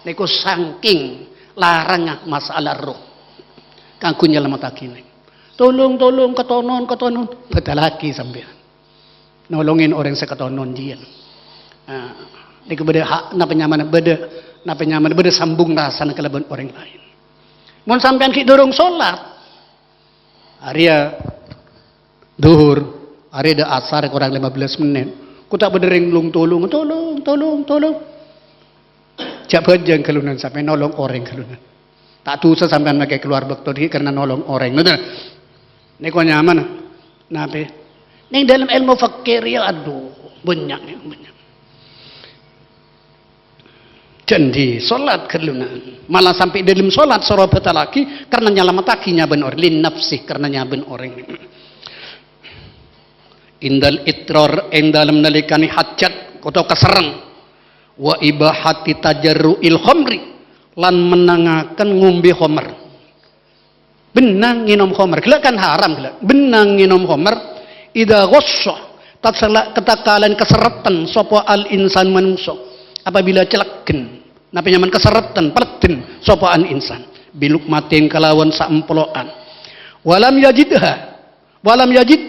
Nèko saking larangnga masalah erroh. Kaangghuy nyalamettaghi nèko. "Tolong, tolong, katonon, katonon." "Bâtallaghi sampèyan." Nolongin orèng sè katonon jiyân. Nah, nèko bâdâ ha-, napa nyamana bâdâ, napa nyamana bâdâ sambung rasana kalabân orèng laèn. Mon sampèyan ghi' durung solat, arèya duhur, arèya dâ' asar korang lima belas menit. Ko' ta' bâdâ rèng lung-tolong, "Tolong, tolong, tolong." Jhâ' bhâjâng ghâllunan sampèyan nolong orèng ghâllunan. Ta' dusa sampèyan makè kalowar bâkto dâggi' karena nolong orèng. Ngoten. Nèko nyamana. Napè? Neng dâlem èlmo fikih rèya, aduh, bânnya', bânnya'. Jhâ' andi' solat ghâllunan. Malah sampè' dâlem solat soro bâtallaghi karena nyalamettaghi nyabân orèng. Lin nafsi karena nyabân orèng. Indal itror, ing dâlem nalikane hajat, utawa kaserreng. Wa ibahati tajarru'il khamri, lan mennangaken ngombe khomer. Bennang ngenom khomer, ghellâ' kan haram ghellâ'. Bennang ngenom khomer, idza ghassa, tatkala, katakalan kaserreten sapa al-insan manungsa. Apabila celeggen, napa nyamana kaserreten, peledden sapa al-insan. Bilukmatin kalawan saempolo'an. Walam yajidha, walam yajid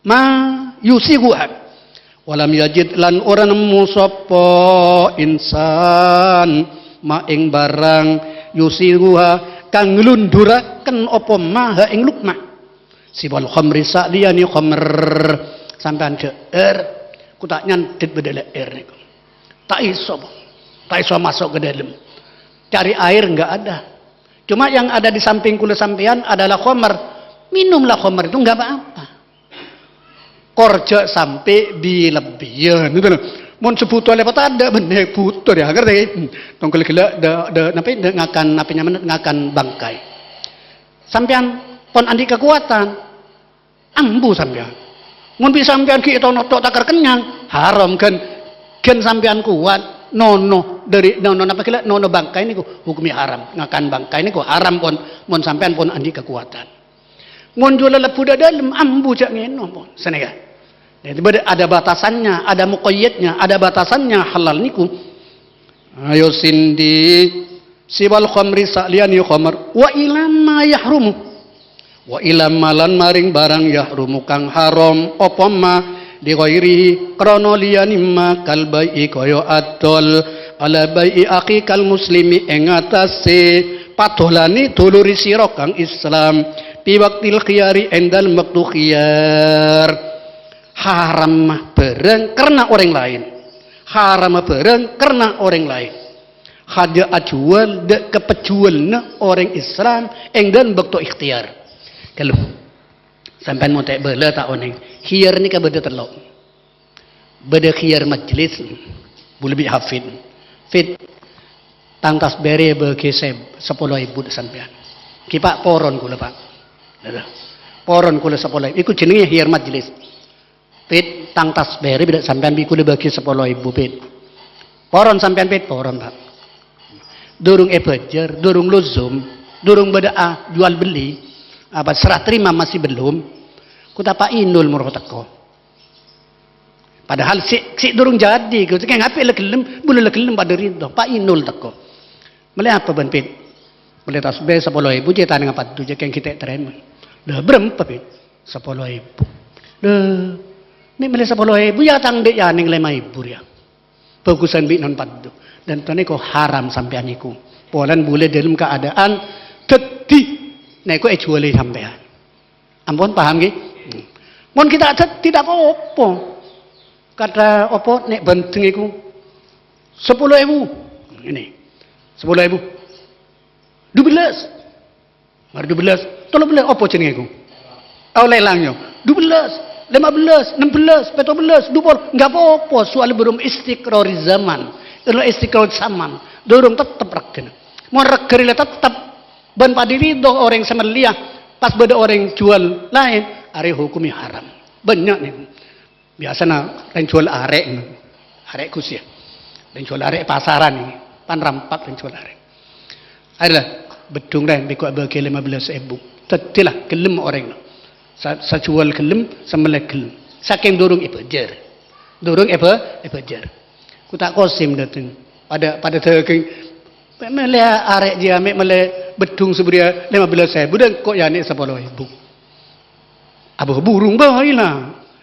ma yusighuha. Walam yajid lan ora nemmo sapa insan ma ing barang yusighuha kang nglundhuraken apa ma ha ing lukma. Siwal khamri saliyane khamr. Sampeyan dha'ar, ku ta' nyandhet bâdâ lè'èr niku. Ta' iso, Bu. Ta' iso maso' ka dâlem. Cari air nggak ada. Cuma yang ada di samping kula sampeyan adalah khamr. Minumlah khamr itu nggak apa-apa. Kor jhâ' sampè' bi-lebbiyân, gitu loh. Mon sebuto lepat ada, bener buto ya, ngerti? Hmm. Tongkel gela, da, da, napa, da, ngakan, napa nyamana, ngakan bangkai. Sampeyan pon andi' kakowadhân, ambu sampeyan. Mon bi' sampeyan ghi' etono tok takar kennyang, haram kan? Gen sampeyan kowat, nono, dâri, nono napa gela, nono bangkai niku hukumè haram. Ngakan bangkai niku haram pon, mon sampeyan pon andi' kakowadhân. Mon jhuwâl lebbhu dâ' dâlem, ambu jhâ' ngènom, pon. Sanèka. Jadi, bâdâ, ada batasannya, ada muqayyadnya, ada batasannya halal niku. Ayo sindi, siwal khamri saliyane khamr, wa ila ma yahrumu. Wa ila ma lan maring barang yahrumu kang haram, apa ma, li ghairihi, krana liyane ma, kal bai'i kaya adol, ala bai'i akhikal muslimi ing atase padolane dulure sira kang Islam, fi waqtil khiyari ing dalem wektu khiyar. Haram barang karena orang lain. Haram barang karena orang lain. Haja ajuwâl dâ' kapajhuwâlna orèng Islam eng dâlem bâkto ikhtiyar. Ghâllu. Sampèyan mon ta' bâlâ ta' onèng. Khiyar nèka bâdâ tello'. Bâdâ khiyar majlis. Bulâ bi' Hafid. Fid, tang tasbèrè bâgi sè-, sapolo èbu dâ' sampèyan. Ki, Pa', poron kaulâ, Pa'. Poron kaulâ sapolo èbu. Iku jenengè khiyar majlis. Pit, tang tasbèrè bi' dâ' sampèyan bi' kaulâ bâgi sapolo èbu, Pit. Poron sampèyan, Pit, poron, Pa'. Durung èbâjâr, durung lozom, durung bâdâ, ah, jual beli, apa serah terima masih belum. Ku ta' Pa' Inul moro teko. Padahal sè', sè' durung jadi, ku sè' ngapain la ghellem, bulâ la ghellem padâ ridho, Pa' Inul teko. Mellè apa bân, Pit? Mellè tasbih sapolo èbu, cè' tanèngnga paddhu, cè' kèng ghi' ta' tarèma. Lha, bârâmpa, Pit? Sapolo èbu. Lha, mè' mellè sapolo èbu, ya tang dâ' ya nèng lèma èbu rèya. Bhâghusân bi' non paddhu. Dan tanèko haram sampèyan iku. Polana bulâ dâlem keadaan dhâddhi nèko èjuwâlè sampèyan. Ampon, paham, ghi? Mon ghi' ta' dhâddhi, ta' pa-apa. Kata apa, nè' bhândheng iku sapolo èbu. Ini. Sapolo èbu. Dubellâs. Mar dubellâs. Tello bellâs. Apa jenengè iku? Oh, lèlang, yo. Dubellâs. Lèma bellâs. Ennem bellâs. Pètto bellâs. Dupolo. Nggak apa-apa. Soal belum istiqror zaman. Belum istiqror zaman. Durung tettep regghâna. Mon regghâ rèya tettep. Bân padâ ridho orèng sè mellèya, pas bâdâ orèng juwâl laèn, arèya hokomma haram. Bânnya' nèko. Biyasana rèng juwâl arè', arè' Gus, ya. Rèng juwâl arè' pasaran nèko, pan rampak rèng juwâl arè'. Arèya la, bheddhung rèng bi' ko' abâgi lèma bellâs èbu. Dhâddhi la, ghellem orèng. Sa-, sajuwâl ghellem, samellè ghellem. Sakèng durung èbâjâr. Durung èbâ-, èbâjâr. Ku ta' kosim dâteng. Padâ, padâ dâging. Mè' mellè arè' jiyâ, mè' mellè bheddhung sabâriyâ lèma bellâs èbu, dâ' engko' ya nè' sapolo èbu. Abâ burung bhâi la.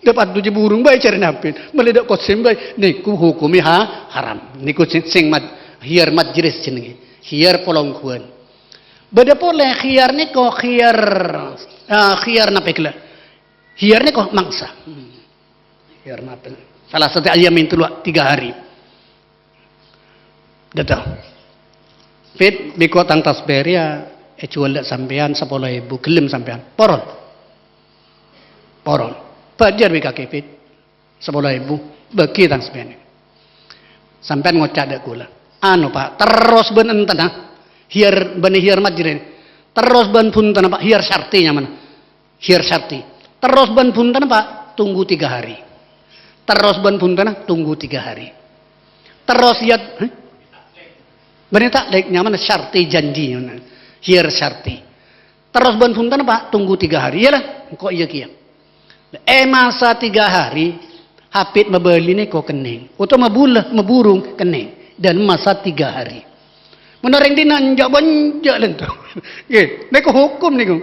Dâ' paddhu jiyâ burung bhâi jârèya Nabi. Mellè dâ' kosim bhâi. Nèko hokomma ha-, haram. Nèko sè-, sèng maj-, khiyar majlis jenengè. Khiyar polongghuwân. Bâdâ polè khiyar nèko, khiyar, ah, khiyar napa ghellâ'? Khiyar nèko mangsa. Hmm. Khiyar napa? Salasatu ayyamin, tello, tiga hari. Dâteng. Pit, bi' ko' tang tasbih rèya èjuwâl dâ' sampèyan sapolo èbu, ghellem sampèyan. Poron. Poron. Bâjâr bi' kakè, Pit. Sapolo èbu. Bâgi tang sampèyan. Sampèyan ngoca' dâ' kaulâ. Anu, Pa', terros bân èntenna. Khiyar, bân khiyar majlis. Terros bân bhuntenna, Pa', khiyar syarti nyamana. Khiyar syarti. Terros bân bhuntenna, Pa', tunggu tiga hari. Terros bân bhuntenna, tunggu tiga hari. Terros yâ, hah? Bânnè ta'lik, nyamana syarti janji, khiyar syarti. Terros bân bhuntenna, Pa', tunggu tiga hari. Iyâ la, engko' iyâ kèya. È masa tiga hari, Hafid mabâli nèko kennèng. Otabâ mabulâ, maburung kennèng. Dan masa tiga hari. Mon orèng dinna' enjâ'-bonjâ' lento. Ngghi, nèko hukum nèko.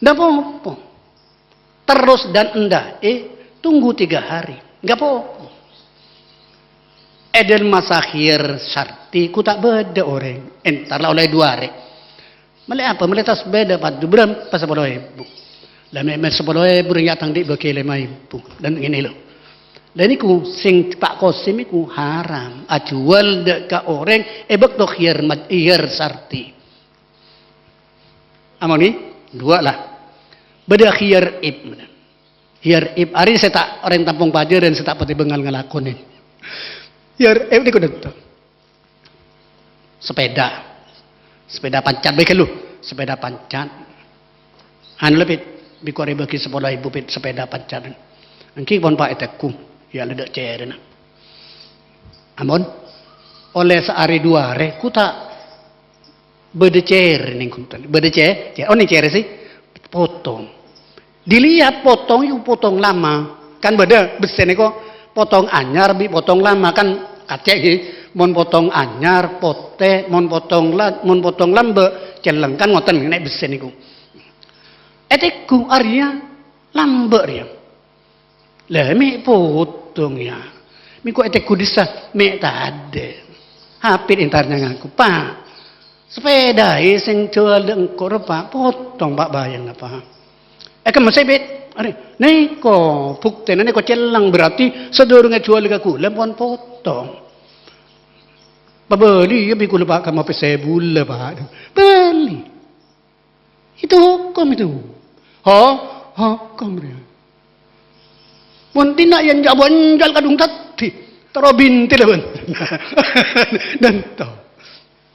Ndak apa-apa. Terus dan endah, eh, tunggu tiga hari. Nggak apa-apa. È dâlem masa khiyar sarti, ku ta' bâdâ orèng. Entar la ollè du arè. Mellè apa? Mellè tas sepeda, Pak. Berapa? Sapolo èbu. Lah, mè', mè' sapolo èbu, rèng ya' tang dhi' bâgi lèma èbu. Dan ngènè, lho. Lah, niku sèng Pak Kosim niku haram. Ajhuwâl dâ' ka orèng è bâkto khiyar maj-, khiyar sarti. Amono, duwâ' la. Bâdâ khiyar ib. Khiyar ib arè sè ta' orèng tampong pajhârân, sè ta' patè bângal ngalakonè. Khiyar ib niku dâ' Sepeda. Sepeda pancat bhâi ghâllu. Sepeda pancat. Anu la, Pit. Bi' ko' rè bâgi sapolo èbu, Pit, sepeda pancat. Èngghi pon, Pak, ètegghu. Ya, la dâ' cèrèna. Ampon. Ollè saarè du arè, ku ta' bâdâ cèrè nèng ghunten. Bâdâ cè-, cè-, onèng cèrè sè potong. Dilihat potong itu potong lama. Kan bâdâ bessè nèko potong anyar bi' potong lama kan kacè' ghi. Mon potong anyar potè, mon potong la-, mon potong lambâ' celleng kan ngoten nè' bessè nèko. Ètegghu arèya lambâ' rèya. Lah, mè' potong, ya. Mè' ko' ètegghu dissa, mè' tadâ'. Hapit entarnya ngaku, "Pak, sepedâ è sèng jhuwâl dâ' engko' rowa, Pak. Potong, Pak, bâjâna, Pak." Èkemmèsè, Pit. Arè, nèko, buktèna nèko celleng, berarti sadurungnga èjhuwâl ka kaulâ pon potong. Pabâli, ya, bi' kaulâ, Pak, kamma pèssè bulâ, Pak. Bâli. Itu hukum itu. Ho, hukum dia. Mon dinna' yâ jâ' bonjâl kadhung tadhi. Terro bintil, bân. Dan to.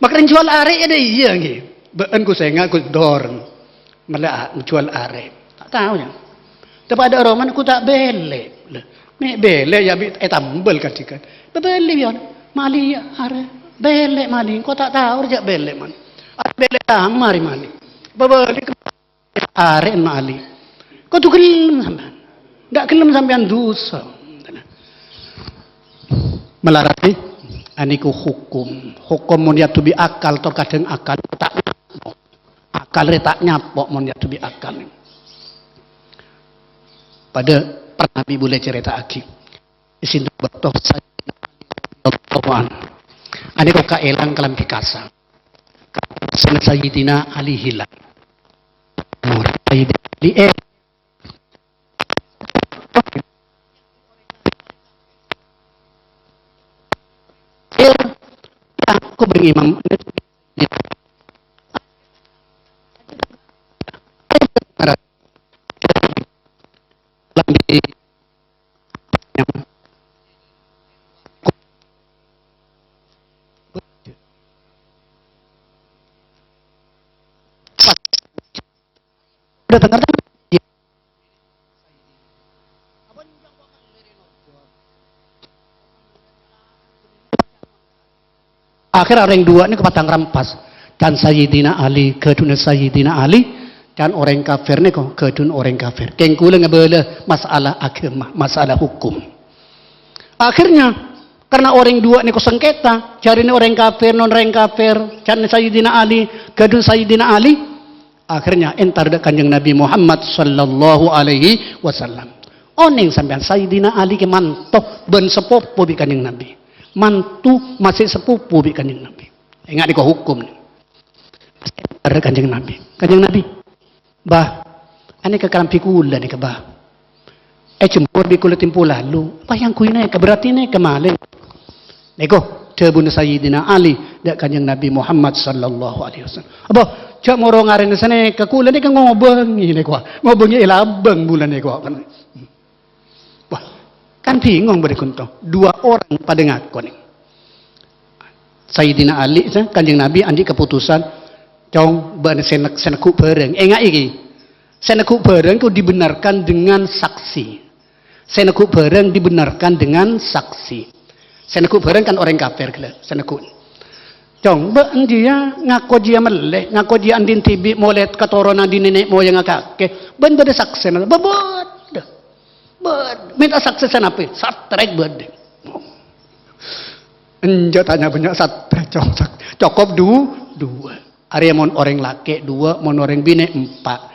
Makkèra jhuwâl arè yâ dâ' iyâ, ngghi. Bâ'ân ku sènga', Gus Dur. Mella jhuwâl arè. Ta' tao, yâ. Tappa' dâ' romana ku ta' bellè'. Lah, mè' bellè' yâ bi' ètambâl kadhikan. Pabâli, yâ. Malè arè. Bellè' malè. Engko' ta' tao jâ' bellè' malè. Arè bellè' tama arè malè. Pabâli ka arè malè. Kodhu ghellem sampèyan. Ndak ghellem sampèyan dhusa. Malarat, eh? Aniku hukum. Hukum mon èyadhubbi akal, tor kadhâng akal ta' nyapo'. Akal rè ta' nyapo' mon èyadhubbi akal. Padâ pernah bi' bulâ carèta'aghi. È sèttong bâkto Sayyidina Ali radhiyallahu anhu. Aniku kaèlang kalambhi kasa. Kasana Sayyidina Ali hilang. Sayyidina Ali, eh, aku bâreng imam. Akhèr orèng duwâ' nèko padâ rampas. Can Sayyidina Ali, ghâdhuna Sayyidina Ali, can orèng kafir nèko ghâdhun orèng kafir. Kèng kaulâ ngabâlâ masalah aghâma, masalah hukum. Akhirnya, karena orèng duwâ' nèko sengketa, jârèna orèng kafir, non orèng kafir, can Sayyidina Ali, ghâdhun Sayyidina Ali, akhirnya entar dâ' Kanjeng Nabi Muhammad sallallahu alaihi wasallam. Onèng sampèyan, Sayyidina Ali kè manto bân sapopo bi' Kanjeng Nabi. Manto masih sapopo bi' Kanjeng Nabi. Enga' nèko hukum. Entar dâ' Kanjeng Nabi. "Kanjeng Nabi, Bah, anèka kalambhi kaulâ nèka, Bah. Èjembur bi' kaulâ tempo lalu, pas èyangghuy nèka, berarti nèka malèng." Nèko, dhâbuna Sayyidina Ali dâ' Kanjeng Nabi Muhammad sallallahu alaihi wasallam. "Apa, jâ' moro ngarèna sanèka, kaulâ nèka ngobângè nèko, ngobângè è labâng bulâ nèko." Wah, kan bingung bâdâ ghânto. Dua orang padâ ngako nè. Sayyidina Ali, sa-, Kanjeng Nabi andi' kaputusan, "Cong, bâ'na sè neg-, sè neggu' bhârâng." Enga' iki. Sè neggu' bhârâng ku dibenarkan dengan saksi. Sè neggu' bhârâng dibenarkan dengan saksi. Sè neggu' bhârâng kan orèng kafir ghellâ', sè neggu'. Cong, bâ'na jiyâ ngako jiyâ mellè, ngako jiyâ andi'na dhibi' molè katoronan dâri nènè' moyangnga kakè. Bân bâdâ saksèna, bâ-, bâdâ. Bâdâ. Mènta saksè sanapè? Satrèk bâdâ. Enjâ' tanya bânnya' satrè, cocok. Cokop du-, duwâ'. Arèya mon orèng lakè' duwâ', mon orèng binè' empa'.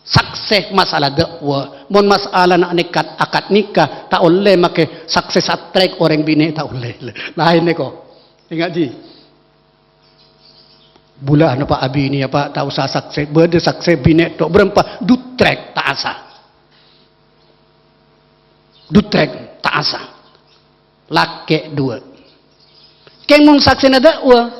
Saksè masalah dakwah, mon masalah na-, nèkat akad nikah, ta' ollè makè saksè satrè orèng binè', ta' ollè. Laèn nèko. Enga' jhi. Bulâ anu, Pa', abinèya, Pa', ta' osa saksè. Bâdâ saksè binè' tho', bârâmpa? Dutrèk ta' asa. Dutrèk ta' asa. Lakè' duwâ'. Kèng mon saksèna dakwah,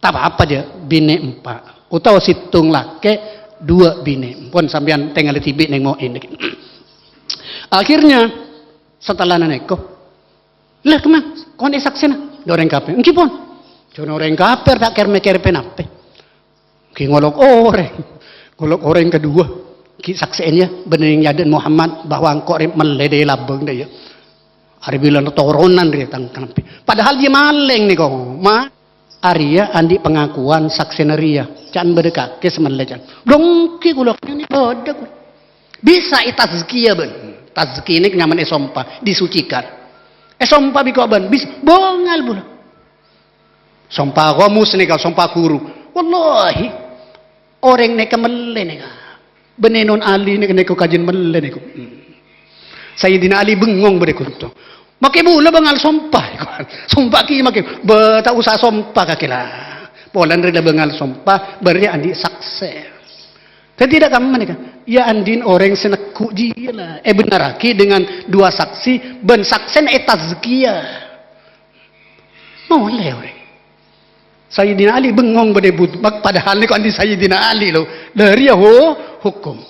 ta' pa-apa jâ', binè' empa'. Otabâ sèttong lakè', duwâ' binè'. Pon sampèyan tèngalè dhibi' neng mo'en. Akhirnya, setelana nèko, "Lah, kemma, kon è saksèna?" "Dâ' orèng kafir." "Èngghi pon." "Jhâ' orèng kafir ta' kèr-mèkkèr ponapa." Ghi' ngolok orèng. Ngolok orèng kaduwâ. Ghi' saksè'è, yâ, bânnè nyadâ'â Muhammad bahwa engko' rè mellè dâ' è labâng dâ', yâ. Arè bilâna toronan rè tang-, tang-, padahal jiyâ malèng nèko. Ma-, arèya andi' pangakowan saksèna rèya. Ca'na bâdâ kakè sè mellè, ca'na. Dongki kaulâ, nèko bâdâ kaulâ. Bisa ètazkiyah bân. Tazkiyah nèko nyamana èsompa, disucikan. Èsompa bi' ko' bân, bis-, bângal bulâ. Sompa ghomus nèka, sompa ghuru. Wallahi, orèng nèka mellè nèka. Bânnè Non Ali nèka, nèka kajhân mellè nèka. Hmm. Sayyidina Ali bengong bâdâ è ka'dinto. Makè bulâ bângal sompa. Sompa ghi' makè, bâ, ta' osa sompa kakè la. Polana rè la bângal sompa, bâriyâ andi' saksè. Dhâddhi dâ' kamma nèka, yâ andi'na orèng sè neggu' jiyâ la. Èbhennèrraghi dengan dua saksi, bân saksèna ètazkiyah. Molè orèng. Sayyidina Ali bengong bâdâ è but-, mak-, padahal nèko andi' Sayyidina Ali, lo. Dhâriyâ ho-, hokom.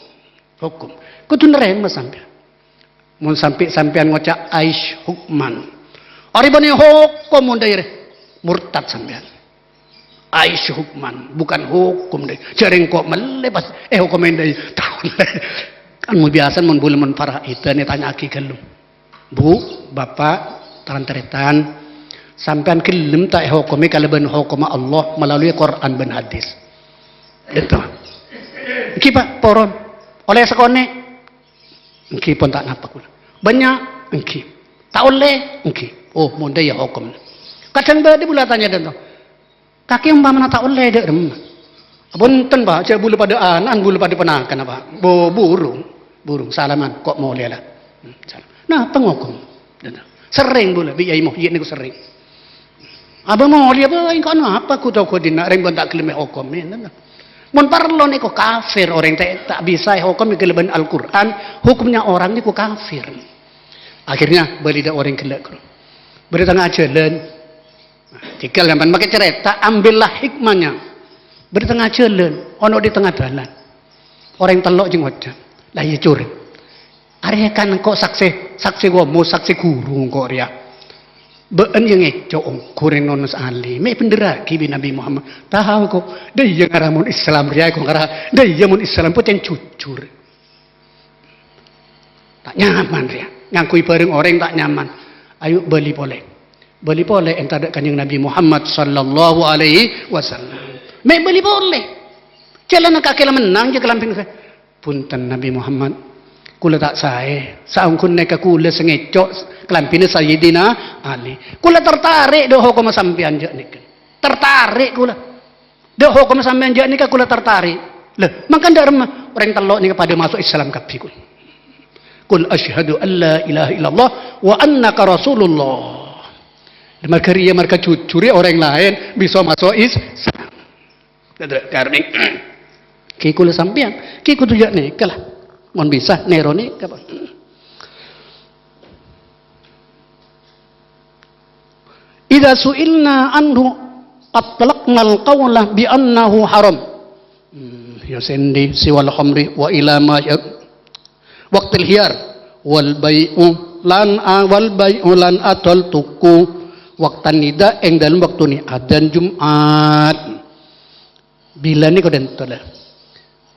Hokom. Kodhu narèma sampèyan. Mon sampè' sampèyan ngoca' aish hukman. Arè bânnè hokom mon dhâriyâ. Murtad sampèyan. Aish hukman, bukan hukum dâi. Jhâ' rèng ko' mellè pas èhokomè dâi. Taolla. Kan mon biyasa mon bulâ mon para' ètanya, ètanya'aghi ghâllu. Bu, Bapa', tan-tarètan, sampèyan ghellem ta' èhokomè kalabân hokomma Allah melalui Quran bân hadis? Èngghi, Pa', poron. Ollè sakonè'? Èngghi, pon ta' napa kaulâ. Bânnya'? Èngghi. Ta' ollè? Èngghi. Oh, mon dâ' iyâ hokomma. Kadhâng bâdâ bulâ tanya dântong. Kakè ompamana ta' ollè dâ' remma? Aponten, Pa', jhâ' bulâ padâ ana'na, bulâ padâ ponakanna, Pa'. Bu-, burung, burung, salaman, ko' molèya la. Hmm, salam. Napa ngokom? Serrèng bulâ, bi' Yai Muhyi nèko serrèng. Abâ' molèya, Pa', engko' napa gu-, togu dinna' rèng bân ta' ghellem èhokomè, nènè. Mon parlo nèko kafir, orèng ta', ta' bisa èhokomè kalabân Al-Qur'an, hukumnya orang nèko kafir. Akhirnya, bâli dâ' orèng ghellâ', ghuru. Bâdâ tengnga jhâlân. Nah, dhika sampèyan makè carèta, ambillah hikmahnya. Bâdâ tengnga jhâlân, ono dâ' tengnga dâlân. Orèng tello' jhâ' ngoca', "La iyâ, Cur. Arèya kan engko' saksè, saksè ghomus, saksè ghuru engko' rèya. Bâ'na iyâ ngèco' ongghu rèng Nonos Ali, mè' bhendherraghi bi' Nabbhi Muhammad." Tao ko', dâ' iyâ ngara mon Islam rèya ko' ngara, dâ' iyâ mon Islam pocèng jujur. Ta' nyaman rèya. Ngangghuy bhârâng orèng ta' nyaman. Ayo bâli polè. Bâli polè èntar dâ' Kanjeng Nabbhi Muhammad sallallahu alaihi wasallam. Mè' bâli polè. Jhâlânna kakè la mennang, jhâ' kalambhina. Bhunten, Nabbhi Muhammad. Kaulâ ta' saè. Saongghuna nèka kaulâ sè ngèco' kalambhina Sayyidina Ali. Kaulâ tertarik dâ' hokomma sampèyan jhâ' nèka. Tertarik kaulâ. Dâ' hokomma sampèyan jhâ' nèka kaulâ tertarik. Lah, mangkana dâ' remma orèng tello' nèka padâ maso' Islam kabbhi, kaulâ. "Qul asyhadu an la ilaha illallah wa annaka rasulullah." Marghâ rèya, marghâ jujurrâ orèng laèn bisa maso' Islam. Dâ-, dâ-, karmèng. Ghi kaulâ sampèyan, ghi kodhu jhâ' nèka la. Mon bisa, nèro nèka, Pa'. "Idza su'ilna anhu atlaqnal qaula bi annahu haram." Hmm, ya sendi siwal khamri wa ila ma ya-, waqtil hiyar wal bai'u lan a-, wal bai'u lan adol tuku waqtan nida ing dalem waktune adzan Jumat. Bilâ nèko dântona.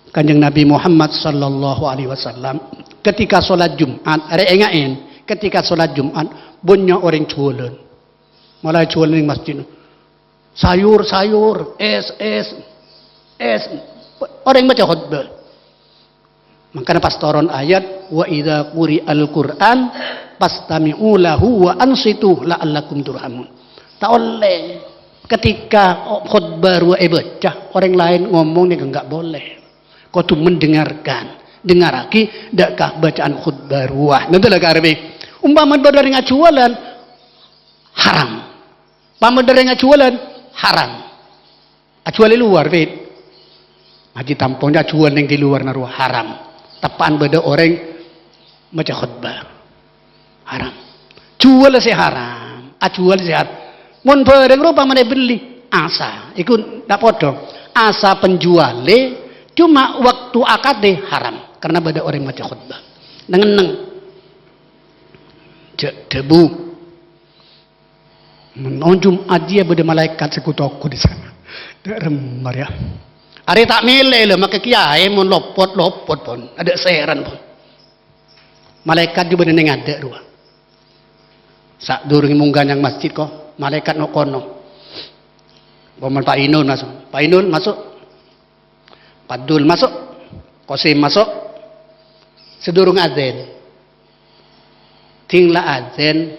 Kanjeng Nabi Muhammad sallallahu alaihi wasallam ketika sholat Jumat, arè ènga'è, ketika sholat Jumat, bânnya' orèng jhuwâlân. Molaè jhuwâlân neng masjid. Sayur, sayur, es, es, es. Orèng maca khotbah. Mangkana pas toron ayat, "Wa idza quri'al Qur'an fastami'u lahu wa ansitu la'allakum turhamun." Ta' ollè. Ketika khotbah rowa èbâca, orèng laèn ngomong nèka enggak boleh. Kodhu mendengarkan. Dengaraghi dâ' ka bacaan khotbah rowa. Nèka la karepè. Umpama bâdâ orèng ajhuwâlân, haram. Umpama bâdâ orèng ajhuwâlân, haram. Ajhuwâl è lowar, Fit. Haji Tampong ajhuwâl neng di lowar na rowa haram. Teppa'an bâdâ orèng maca khotbah. Haram. Jhuwâl sè haram, ajhuwâl sè haram. Mon bârâng rowa pamana èbelli, asa. Iku ta' padâ. Asa penjualè, cuma waktu akadè haram. Karena bâdâ orèng maca khotbah. Neng-enneng. Jhâ' dhâbu. Mon Jumat jiyâ bâdâ malaèkat sè gu-togu di sana. Dâ' remma rèya. Arè ta' mèlè la, makè kèyaè mon lopot, lopot pon. Adâ' sèran pon. Malaèkat jiyâ bâdâ neng adâ' rowa. Sadurungnga mongghâ neng masjid ko, malaèkat no-kono. Pon Pak Inul masuk. Pak Inul masuk. Padul masuk. Kosim masuk. Sadurung adzan. Ding la adzan,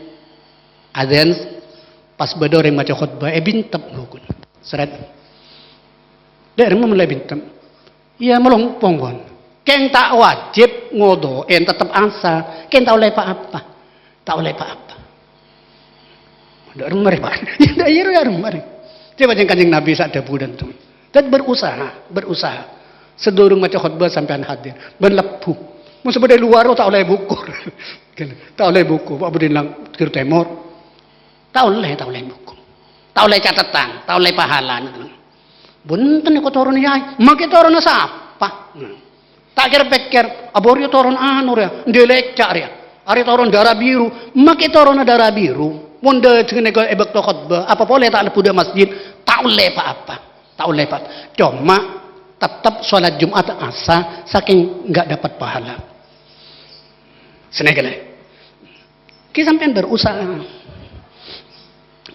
adzan pas bâdâ orèng maca khotbah, èbintep bhukuna. Sèrèt. Dâ' remma mella èbintep. Iyâ, malongpong, pon. Kèng ta' wajib ngodo'è, tettep asa. Kèng ta' ollè pa-apa. Ta' ollè pa-apa. Dâ' remma rè, Pak. Iyâ, dâ' iyâ, dâ' remma rè. Coba jhâ' Kanjeng Nabi sa' dhâbu dânto. Dâddhi berusaha, berusaha. Sadurung maca khotbah sampèyan hadir. Bân lebbhu. Mon sè bâdâ è lowar ta' ollè bukur. Ta' ollè bukur, Pak Budin lang Tir Tèmor. Ta' ollè, ta' ollè bukur. Ta' ollè catetan, ta' ollè pahala. Bhunten, nèko toron yâi. Makè toronna sapa? Ta' kèr-pèkkèr, abâ' rèya toron anu rèya, endè lecca' rèya. Arè toron dârâ biru, makè toronna dârâ biru. Mon dâjeng nèko è bâkto khotbah, apa polè ta' lebbhu dâ' masjid, ta' ollè pa-apa. Ta' ollè, Pak. Coma tettep sholat Jumat asa, sakèng enggak dapat pahala. Sè nèka lè. Ki sampèyan berusaha.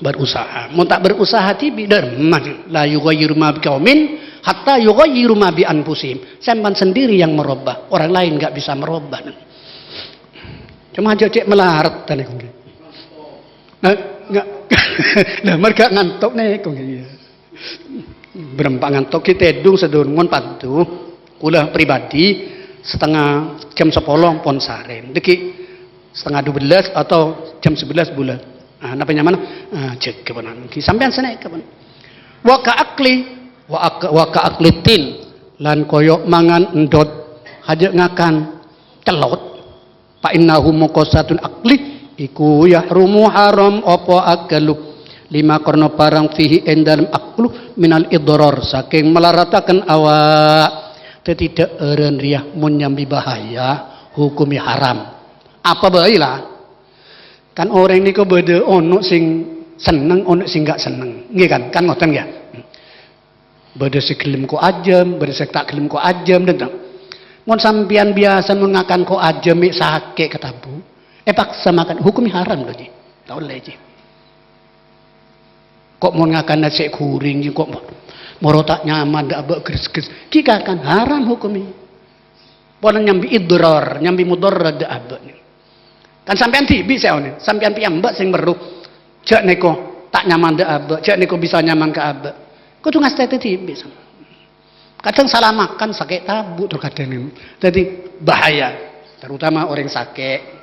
Berusaha. Mon ta' berusaha dhibi' dâ' remma. La yughayyiru ma biqaumin hatta yughayyiru ma bi anfusihim. Sampèyan sendiri yang merubah. Orang lain enggak bisa merubah. Coma jhâ' cè' malarat tadi. Nah, enggak. Lah, marga ngantok nèko, iyâ. Bârâmpa ngantok, ghi' tèdung sadhâjâ mon padâ. Kaulâ pribadi, setengah jam sapolo pon sarè. Dâggi' setengah dua belas atau jam sebelas bulâ. Ah, napa nyamana? Ah, jâgâ pon. Ghi' sampèyan sanèka pon. Wa ka akli, wa ak-, wa ka akli tin. Lan koyo mangan endot. Hajâ' ngakan cellot. Fa innahu moko satun akli iku yahrumu haram apa akalu. Lima karna parang fihi ing dalem aklu minal idrar saking malarataken awak. Dâddi dâ'ârân rèya mon nyambi bahaya, hukumè haram. Apa bhâi la? Kan orèng nèko bâdâ ono sing senneng, ono sing enggak senneng. Ngghi kan? Kan ngoten ya? Bâdâ sè ghellem ko' ajâm, bâdâ sè ta' ghellem ko' ajâm, dânteng. Mon sampèyan biyasa mon ngakan ko' ajâm mè' sakè' katabu, èpaksa makan, hukumè haram, lho, Ji. Ta' ollè, Ji. Ko' mon ngakan nasè' ghuring, Ji, ko' mo-, moro ta' nyaman, dâ' abâ' gres-gres. Ghi' kakan, haram hukumè. Polana nyambi idrar, nyambi mudarat dâ' abâ'. Kan sampèyan dhibi' sè onèng, sampèyan piyambak sè merru. Jhâ' nèko ta' nyaman dâ' abâ', jhâ' nèko bisa nyaman ka abâ'. Kodhu ngastètè dhibi', sampèyan. Kadhâng sala makan sakè' tabu' terkadhâng. Dâddi bahaya, terutama orèng sakè'.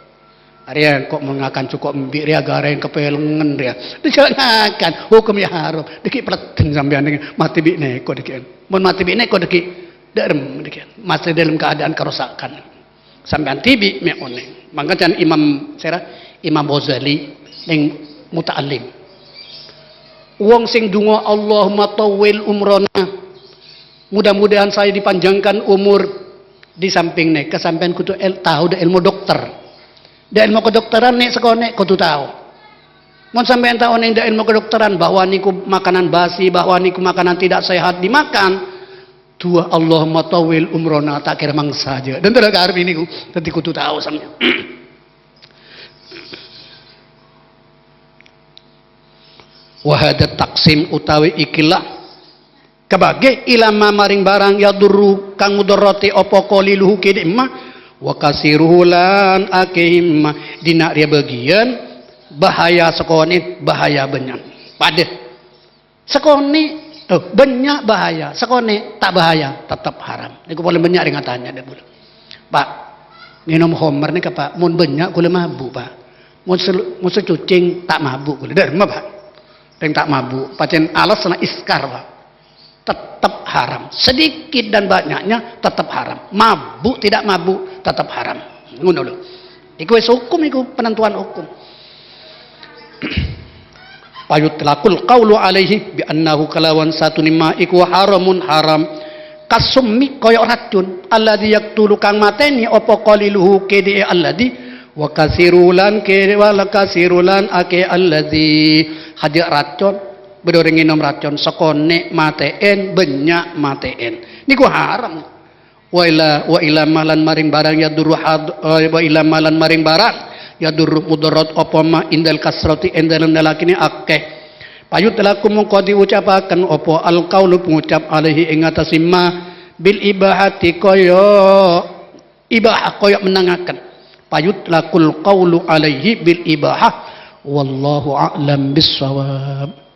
Arèya ko' mon ngakan cokop embi' rèya garèng kapèlengngen rèya. Jhâ' ngakan, hukum ya haram. Dâggi' pèleddhen sampèyan nèko, matè bi' nèko dâggi'. Mon matè bi' nèko dâggi', dâ'rem dâggi'. Matè dalam keadaan karosakan. Sampèyan dhibi' mè' onèng. Mangkana can Imam sèra, Imam Ghazali neng Muta'allim. Wong sing dungo, "Allahumma tawwil umrona." Mudah-mudahan saya dipanjangkan umur. Di samping nèka sampèyan kodhu el-, tao dâ' èlmo dokter. Dâ' èlmo kedokteran nè' sakonè' kodhu tao. Mon sampèyan ta' onèng dâ' èlmo kedokteran bahwa niku makanan basi, bahwa niku makanan tidak sehat dimakan, du'a Allahumma tawwil umrona ta' kèra mangsa jâ. Dântara karep niku. Dâddi kodhu tao sampèyan. Wa hadha taqsim utawi ikilah kabâghi ilama maring barang yadurru kang mudarati apa qaliluhu kèdhimma wa kasiruhu lan akèhimma. Dina rèya bâgiyân bahaya sakonè', bahaya bânnya'. Padâ. Sakonè', oh, bânnya' bahaya, sakonè' ta' bahaya, tetep haram. Nèko polè bânnya' rèng atanya dâ' bulâ. Pak, ngènom homer nèka, Pak, mon bânnya' ghulâ mabu', Pak. Mon sel-, mon sacucèng ta' mabu' ghulâ. Dâ' remma, Pak. Rèng ta' mabu', pajhât alasanna iskar, Pak. Tetep haram. Sedikit dan banyaknya tetep haram. Mabu' tidak mabu' tetep haram. Ngono lho. Iku wis hukum, iku penentuan hukum. Fayutlaqul qaulu alaihi bi annahu kalawan satune ma iku haramun haram. Kasummi kaya racun. Alladzi yaqtulu kang mateni apa qaliluhu kedhi'e alladzi wa kasirulan ke-, wa kasirulan ake alladzi. Haja racun. Bâdâ orèng ngènom racun, sakone' mate'en, bânnya' mate'en. Niku haram. Wa ila, wa ila malan maring barang yadurru had-, eh, wa ila malan maring barang yadurru mudarat apa ma indal kasrati ing dalem lalakine akeh. Payut laku mongko diucapaken apa al qaulu ngucap alaihi ing atase ma bil ibahati kaya ibahah kaya menangaken. Payut lakul qaulu alaihi bil ibahah. Wallahu a'lam bissawab.